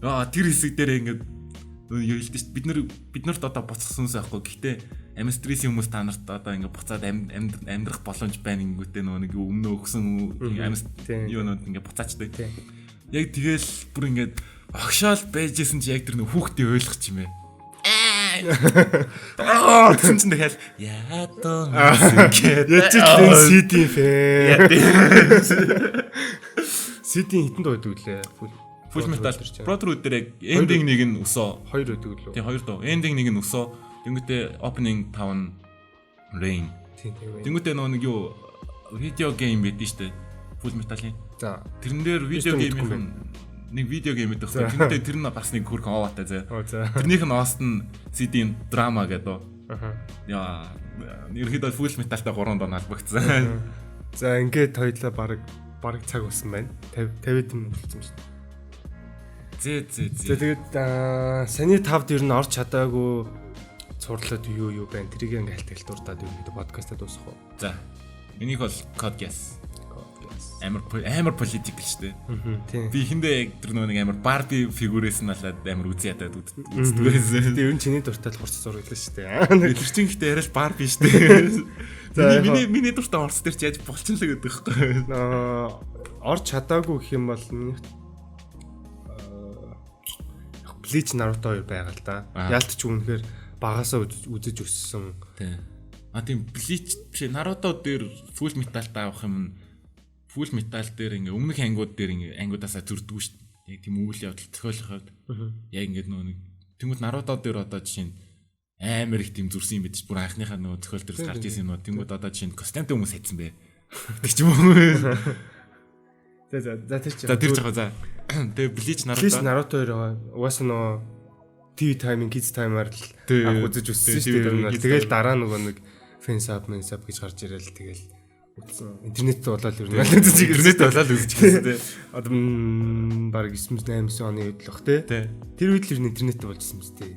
Аа тэр хэсэг дээр ингээ юу хэлдэг шүү. Бид нарт одоо буцах сүнс байхгүй. Гэхдээ амстрисийн хүмүүс та нарт одоо ингээ буцаад амьдрах боломж байна гингүүтээ нөгөө нэг өмнө өгсөн амс юунууд ингээ буцаачдаг. Яг тэгэл бүр ингээ огшоол байжсэн чи яг тэр нэг хүүхдээ ойлгох юм ээ. Аа тэгсэн чинь дахиад ядо мэсгээд Яаж ч л CD фэн. CD хитэн дуу байдаг лээ. Full Metal Brotherhood дээр яг ending нэг нь өсөө. Хоёр байдаг лөө. Тийм хоёр дуу. Ending нэг нь өсөө. Тэнгүүтээ opening 5 нь Rain. Тийм тийм. Тэнгүүтээ нөгөө нэг юу видео гейм байдэн штэ. Full Metal-ийн. За. Тэрэн дээр видео геймийн нэг видео гейм байдаг байхгүй. Тэнгүүтээ тэр нь бас нэг хөрхөн оваатай зэ. Тэрнийх нь ост нь CD-ийн драма гэдэг. Аха. Яа, ерөнхийдөө Full Metal-тай 3 доо албагдсан. За ингээд хоёлаа бараг цаг болсон байна. 50 50 болсон шүү дээ. Зэ зэ зэ. Тэгээд саний 5-д ер нь орч чадаагүй цуурлаад юу байна. Тэрийг ингээ хальт дурдаад ерөнхийдөө подкастаа дуусгах уу. За. Минийх бол Code Geass. Амар political шүү дээ. Тийм. Би эхэндээ яг тэр нөгөө нэг амар Barbie фигүрээс нь болоод амар үзий ядаад үздэг байсан. Тэгээ ер нь чиний дуртай л хурц зураг л шүү дээ. Тэр чинь гэхдээ арай л Barbie шүү дээ. За миний дуртай хурц дээр чи яаж болчихлоо гэдэг байхгүй. Орч чадаагүй гэх юм бол минийх Bleach Naruto хоёр байгаа л да. Ялт ч үнэхээр багасаа үзэж өссөн. Тийм. А тийм Bleach биш Naruto дээр Full Metal-тай авах юм Full Metal дээр ингээ өмнөх ангиуд дээр ингээ ангиудаасаа зөрдөггүй шүү дээ. Яг тийм үйл явдал зохиолоход яг ингээ нөгөө нэг тэнгууд Naruto дээр одоо жишээ нь амар их тийм зөрсөн юм бид бүр анхныхаа нөгөө зохиол дээрс гарч ирсэн юм уу. Тэнгууд одоо жишээ нь костюмтэй хүмүүс хайцсан бэ. Тэг ч юм уу. За за тэр чинь. За тэр жоо за. Тэгээ Bleach Naruto. Bleach Naruto хоёр угаасаа нөгөө TV time-ын Kids time-аар л анх үзэж өссөн шүү дээ. Тэгэл дараа нөгөө нэг fan sub, man sub гэж гарч ирэл тэгэл үзсэн. Интернет болоод ер нь үзэж интернет болоод үзэж гисэн тий. Одоо бараг 9 8 оны үед л бах тий. Тэр үед л ер нь интернет болж исэн мэт тий.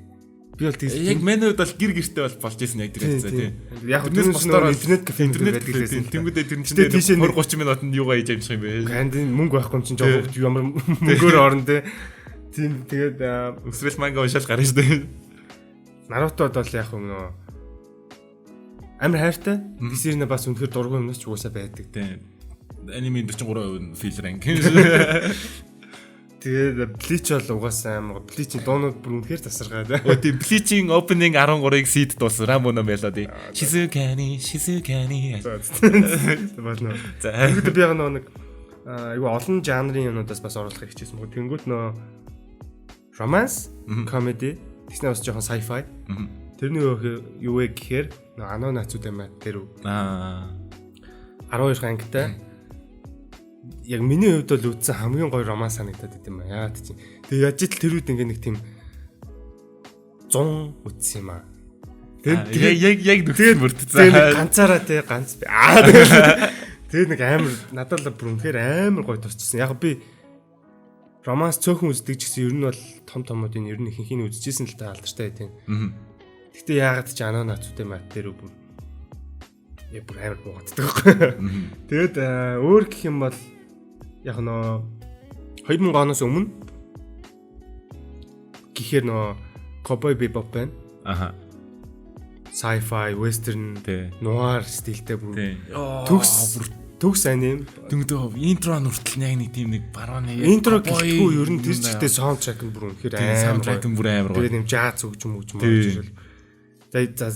Би бол тэгсэн. Яг миний хувьд бол гэр гэртээ бол болж исэн яг тэр хэвцээ тий. Яг тэрнээс бусдаар интернет кафе байдаг лээсэн. Тэнгүүдээ тэр чинь 20 30 минутанд юугаа хийж амжих юм бэ? Ганд мөнгө байхгүй юм чинь жоох ямар мөнгөөр орно тий. Тийм тэгээд өсрэл манга уншаал гарна шүү дээ. Наруто бол яг юм нөө амар хайртай. Тэсэрнэ бас үнэхээр дургүй юмнаас ч угаасаа байдаг. Тийм. Аниме 43% филлер анги. Тэгээд Bleach бол угаасаа амар. Bleach-ийн дуунууд бүр үнэхээр тасархай. Өө тийм Bleach-ийн opening 13-ыг seed дууссан. Rambo melody. Shizukani, Shizukani. Болно. За. Тэгэхдээ би яг нэг айгу олон жанрын юмнуудаас бас оруулахыг хичээсэн. Тэнгүүт нөө romance, comedy, тэгснэ бас жоохон sci-fi. Тэрний юу вэ гэхээр Ано Нацудэ Матеру. Аа. 12 ангитай. Яг миний хувьд бол үзсэн хамгийн гоё роман санагдаад байт юм аа. Яагаад чи. Тэгээ яаж итл тэр үед ингээ нэг тийм 100 үзсэн юм аа. Тэгээд яг нүхтэн мөрдсөн. Тэгээд ганцаараа те ганц аа тэгээд нэг амар надад л бүр үнэхээр амар гоё тусчихсан. Яг би романс цөөхөн үздэг ч гэсэн ер нь бол том томуудын ер нь ихэнхийг үзчихсэн л та алдартай тийм. Гэтэ яагаад ч Ано Нацудэ Матеру бүр яг бүр амар буугаддаг байхгүй. Тэгээд өөр гэх юм бол яг нөө 2000 оноос өмнө Гэхээр нөгөө Cowboy Bebop байна. Аха. Sci-fi, western, noir стилтэй бүр төгс аним. Тэнгүүдээ intro нь хүртэл яг нэг тийм нэг барууны intro гэлтгүй ер нь тэр чигтээ soundtrack нь бүр үнэхээр амар. Soundtrack нь бүр амар гоё. Тэгээд юм jazz өгч юм өгч мөрч ирэл. За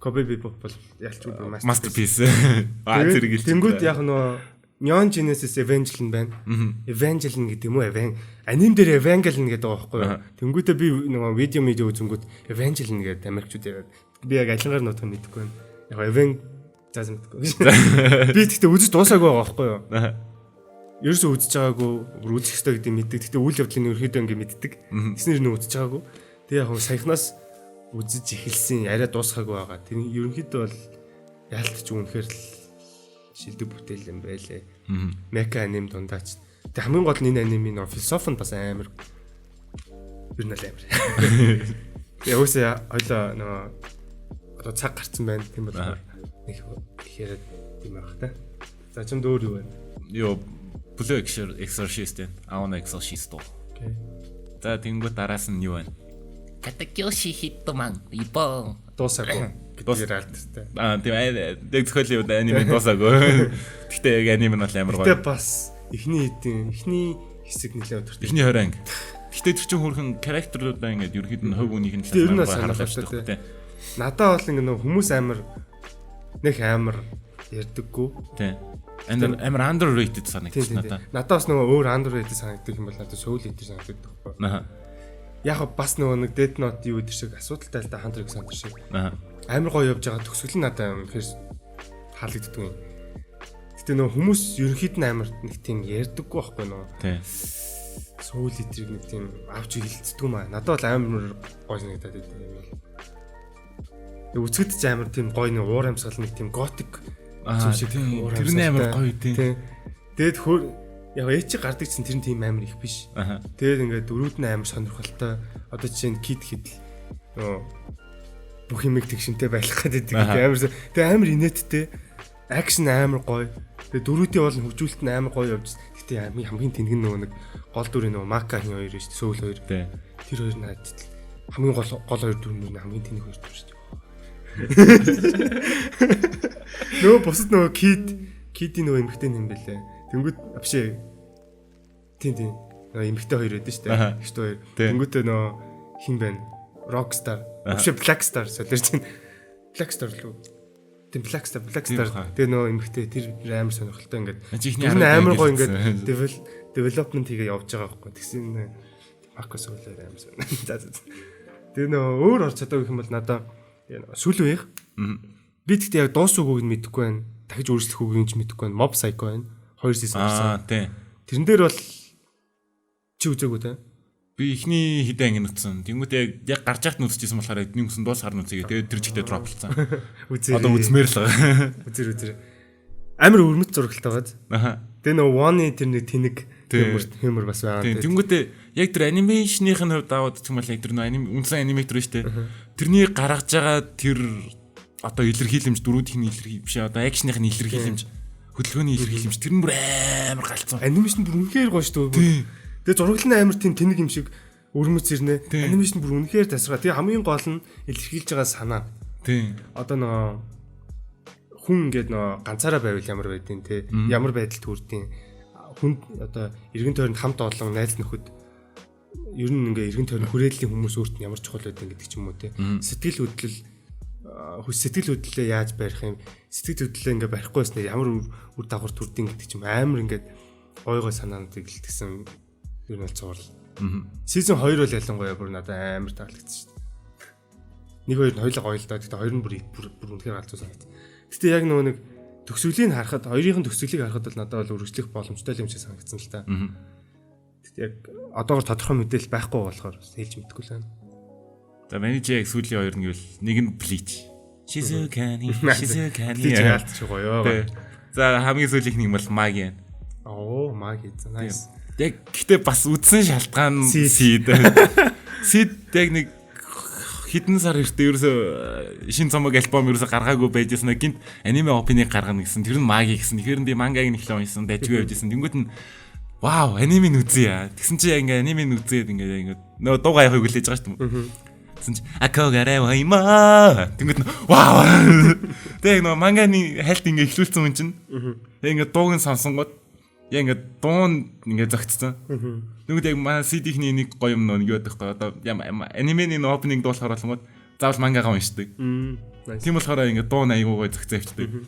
Cowboy Bebop бол ялчгүй бүр masterpiece. Аа зэрэг л. Тэнгүүд яг нөгөө Neon Genesis Evangelion байна. Evangelion гэдэг юм уу? Аним дээр Evangelion гэдэг байгаа байхгүй юу? Тэнгүүтээ би нөгөө видео медиа үзэнгүүт Evangelion гэдэг америкчууд яриад. Би яг алингаар нотох мэдэхгүй байна. Яг Evang заас мэдэхгүй. Би тэгтээ үзэж дуусаагүй байгаа байхгүй юу? Ерөөсөө үзэж байгаагүй, бүр үзэх ёстой гэдэг мэддэг. Тэгтээ үйл явдлын ерөөхдөө ингэ мэддэг. Тэснэр нөө үзэж байгаагүй. Тэгээ яг саяхнаас үзэж эхэлсэн, арай дуусгаагүй байгаа. Тэр ерөнхийдөө бол яалтч үнэхээр л шилдэг бүтээл юм байлээ. Mecha аним дундаач. Тэг хамгийн гол нь энэ анимын нөө философи нь бас амар. Ер нь л амар. Тэгээ өөсөө хоёлоо нөгөө одоо цаг гарцсан байна. Тийм болохоор нэг их яриад тийм байх та. За чамд өөр юу вэ? Йоо Blue Exorcist энэ. Aona Exorcist. Окей. За тэнгуү дараас нь юу вэ? Katakyoshi Hitman Reborn. Дуусаагүй гэдгээр алдтай. Аа тийм яг зохиолын хувьд аниме дуусаагүй. Гэхдээ яг аниме нь бол амар гоё. Гэтэ бас эхний хэсэг нэлээд өдөртэй. Эхний 20 анги. Гэтэ тэр чинь хөрхэн характеруудаа ингээд ерөнхийд нь хувь хүнийх нь талаас нь харуулж байгаа тийм. Надаа бол ингээд нөх хүмүүс амар нэг амар ярьдаггүй. Тийм. Амар underrated санагдчих надаа. Надаа бас нөгөө өөр underrated санагддаг юм бол надаа Soul Eater санагддаг байхгүй. Аа. Яг бас нөгөө нэг Death Note юу гэдэг шиг асуудалтай л да Hunter x Hunter шиг. Амар гоё явж байгаа төгсгөл нь надаа үнэхээр таалагддаг юм. Гэтэ нөгөө хүмүүс ерөнхийд нь амар нэг тийм ярьдаггүй байхгүй нөгөө. Тийм. Soul Eater-ыг нэг тийм авч хилцдэг юм аа. Надад бол амар гоё санагдаад байдаг юм бол. Тэг үзэхэд ч амар тийм гоё нэг уур амьсгал нэг тийм готик юм шиг тэр нь амар гоё тийм. Тэгэд хөр яг ээч гардаг чинь тэр нь тийм амар их биш. Тэгээд ингээд дөрүүд нь амар сонирхолтой. Одоо жишээ нь Кид хидл нөгөө бүх юмыг тэгшинтэй байх гэдэг амар. Тэгээ амар инээдтэй. Акшн амар гоё. Тэгээ дөрүүдийн бол хөгжүүлэлт нь амар гоё явж. Гэтэ хамгийн тэнэг нь нөгөө нэг гол дүрийн нөгөө Мака хин хоёр шүү дээ. Сөүл хоёр. Тэр хоёр нь хамгийн гол хоёр дүр нь хамгийн тэнэг хоёр дүр шүү дээ. Нөгөө бусад нөгөө Кидийн нөгөө эмэгтэй юм бэлээ. Тэнгүүд биш ээ. Тийм. Нөгөө эмэгтэй хоёр байдаг шүү дээ. Ихтэй хоёр. Тэнгүүтээ нөгөө хин байна? Rockstar. Биш Black Star солиорч байна. Black Star л үү? Тийм Black Star. Тэгээ нөгөө эмэгтэй тэр амар сонирхолтой ингээд. Тэр амар гоё ингээд development хийгээ явж байгаа байхгүй. Тэгсэн Маркос Олер амар сонир. За. Тэгээ нөгөө өөр орч чадаагүй юм бол надаа сүүлийн үеих. Би тэгтээ яг дуусах үгийг нь мэдэхгүй байна. Дахиж өөрчлөх үгийг ч мэдэхгүй байна. Mob Psycho байна. 2 season гарсан. Аа тийм. Тэрэн дээр бол чи үзээгүй те? Би эхний хэдэн анги нүцсэн. Тэнгүүт яг гарч яхад нүцчихсэн болохоор нэг үсэн дуусахаар нүцээгээ. Тэгээд тэр чигтээ дроплцсан. Үзээ. Одоо үзмээр л байгаа. Үзэр. Амар өрмөц зурагтай байгааз. Аа. Тэгээ нөгөө One-ы тэр нэг тэнэг юмор бас байгаа. Тийм. Тэнгүүтээ яг тэр анимашных нь хувьд аваад гэх юм бол яг тэр нөгөө аним үндсэн аниматор шүү дээ. Тэрний гаргаж байгаа тэр одоо илэрхийлэмж дөрүүдийн илэрхийлэмж биш одоо акшных нь илэрхийлэмж хөдөлгөөний илэрхийлэмж тэр нь бүр амар галзуу. Анимашн бүр үнэхээр гоё шүү дээ. Тэгээ зураглал нь амар тийм тэнэг юм шиг өрмөц ирнэ. Анимашн бүр үнэхээр тасархай. Тэгээ хамгийн гол нь илэрхийлж байгаа санаа. Тийм. Одоо нөгөө хүн ингээд нөгөө ганцаараа байвал ямар байдیں۔ Тэ ямар байдалд хүрдیں۔ Хүн одоо эргэн тойронд хамт олон найз нөхөд ер нь ингээ эргэн тойрон хүрээллийн хүмүүс өөрт нь ямар чухал байдیں гэдэг ч юм уу те. Сэтгэл хөдлөл сэтгэл хөдлөлөө яаж барих юм? Сэтгэл хөдлөлөө ингээ барихгүй байснаар ямар үр дагавар төрдөг гэдэг ч юм амар ингээд гой гой санаануудыг илтгэсэн ер нь бол цуврал. Season 2 бол ялангуяа бүр надад амар таалагдсан шүү дээ. Нэг хоёр нь хоёулаа гоё л доо. Гэтэ хоёр нь бүр үнэхээр галзуу санагдсан. Гэтэ яг нөгөө нэг төгсгөлийн харахад хоёрын төгсгөлийг харахад бол надад бол үргэлжлэх боломжтой юм шиг санагдсан л та. Гэтэ яг одоогор тодорхой мэдээлэл байхгүй болохоор хэлж мэдэхгүй л байна. За миний чи яг сүүлийн хоёр нь гэвэл нэг нь Bleach. Shizukani. Bleach яалтчих гоё. За хамгийн сүүлийнх нэг бол Magi. Оо Magi. Nice. Яг гэтээ бас үдсэн шалтгаан Seed. Seed яг нэг хэдэн сар эртээ ерөөсөө шин цомог альбом ерөөсөө гаргаагүй байжсэн. Гинт аниме опеныг гаргана гэсэн. Тэр нь Magi гэсэн. Тэгэхээр би мангаг нь эхлэн уншсан. Дажгүй явжсэн. Тэнгүүт нь Вау, анимыг үзье. Тэгсэн чи яг ингээ анимыг үзээд ингээ нөгөө дуу гаяхыг хүлээж байгаа шүү дээ. Тэгсэн чи акогаре вайма. Тэнгүүд нь вау. Тэгээ нөгөө манганы хальт ингээ эхлүүлсэн хүн чинь. Тэгээ ингээ дууг нь сонсонгууд яг ингээ дуун ингээ зөгцсөн. Тэгвэл яг манай CD-ний нэг гоё юм нөгөө юу байдаг вэ? Одоо анимений opening дуулахаар болонгууд заавал мангагаа уншдаг. Тийм болохоор ингээ дуун айгуу гоё зөгцөө явчихдаг.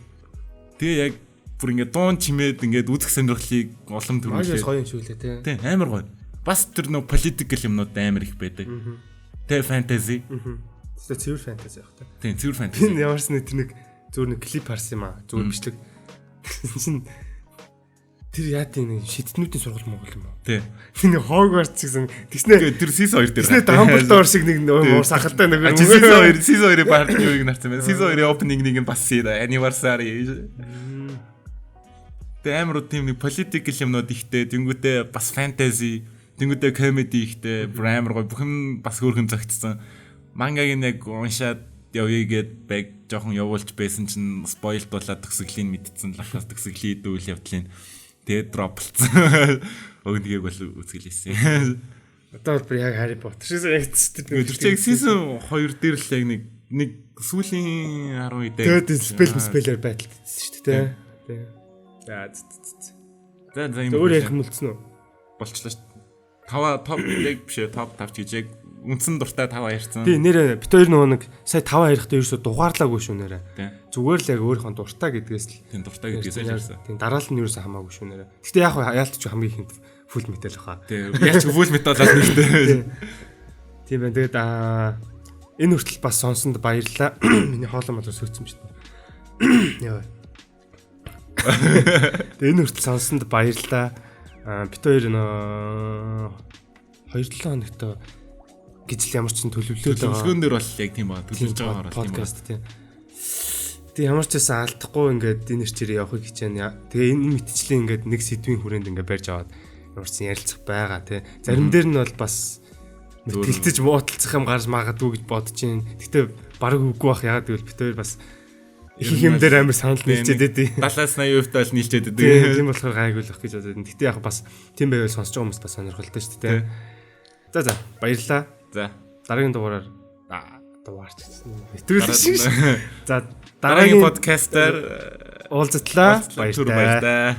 Тэгээ яг бүр ингээ дуун чимээд ингээд үзэх сонирхлыг улам төрүүлээ. Гоё юм шиг үлээ тий. Тийм амар гоё. Бас тэр нөө political юмнууд амар их байдаг. Тэгээ фэнтези. Тэгээ цэвэр фэнтези яг та. Тийм цэвэр фэнтези. Би ямарс нэг тэр нэг зүгээр нэг клип харсан юм аа. Зүгээр бичлэг. Чин тэр яа тийм нэг шидтнүүдийн сургууль Монгол юм уу? Тий. Тэр нэг Хогвартс гэсэн тэгснэ тэр season 2 дээр. Тэгснэ Дамблдор шиг нэг уур сахалтай нэг season 2-ийн part 2-ыг нарсан байна. Season 2-ийн opening нэг нь бас anniversary. Тэгээ амар тийм нэг political юмнууд ихтэй, тэнгүүтээ бас fantasy, тэнгүүтээ comedy ихтэй, бүр амар гоё бүх юм бас хөөрхөн зөгцсөн. Мангаг нь яг уншаад явъя гэд баг жоохон явуулж байсан чинь spoil дуулаад төгсгөлийн мэдсэн, лахаас төгсгөлийн үйл явдлын тэгээд drop болцсон. Уг нэгийг бол үзгэлээсэн. Одоо бол бүр яг Harry Potter шиг санагдчихсэн. Тэр чинь яг season 2 дээр л яг нэг сүүлийн 10 үедээ тэгээд spell spell-ээр байдалдсан шүү дээ. Тий. За За за юм. Өөр ярих юм үлдсэн үү? Болчлоо шүү. 5 топ яг биш ээ топ 5 гэж яг үндсэн дуртай 5 ярьсан. Тий нэрээ бит хоёр нөгөө нэг сая 5 ярихдаа ерөөсө дугаарлаагүй шүү нэрээ. Зүгээр л яг өөрийнхөө дуртай гэдгээс л. Тийм дуртай гэдгээс л ярьсан. Тийм дараалал нь ерөөсө хамаагүй шүү нэрээ. Гэтэ яг яалтч хамгийн ихэнд full metal хаа. Тийм яалч full metal л нэртэй. Тийм байна. Тэгээд энэ хүртэл бас сонсонд баярлалаа. Миний хоолой молоо сүйцсэн шүү дээ. Яа. Тэгээ энэ хүртэл сонсонд баярлалаа. Бит хоёр нөө 2-7 хоногт гэж л ямар ч сан төлөвлөлөө байгаа. Төлөвлөгөөн дээр бол яг тийм байгаа. Төлөвлөж байгаа тийм подкаст тийм. Тэгээ ямар ч байсан алдахгүй ингээд энэ хичээрээ явахыг хичээнэ. Тэгээ энэ мэтчлийн ингээд нэг сэдвийн хүрээнд ингээд барьж аваад ямар ч сан ярилцах байгаа тий. Зарим дээр нь бол бас мэтгэлцэж муудалцах юм гарч магадгүй гэж бодож байна. Гэтэ бараг үгүй бах яагаад гэвэл бит хоёр бас их юм дээр амар санал нийлчээд байдیں۔ 70-аас 80% тал нийлчээд байдаг. Тийм болохоор гайгүй л ах гэж бодод. Гэтэ яг бас тийм байвал сонсож байгаа хүмүүс бас сонирхолтой шүү дээ. За за баярлалаа. За дараагийн дугаараар дугаарч гэсэн юм. Хэтрүүлэх шиг. За дараагийн подкастаар уулзтлаа. Баярлалаа.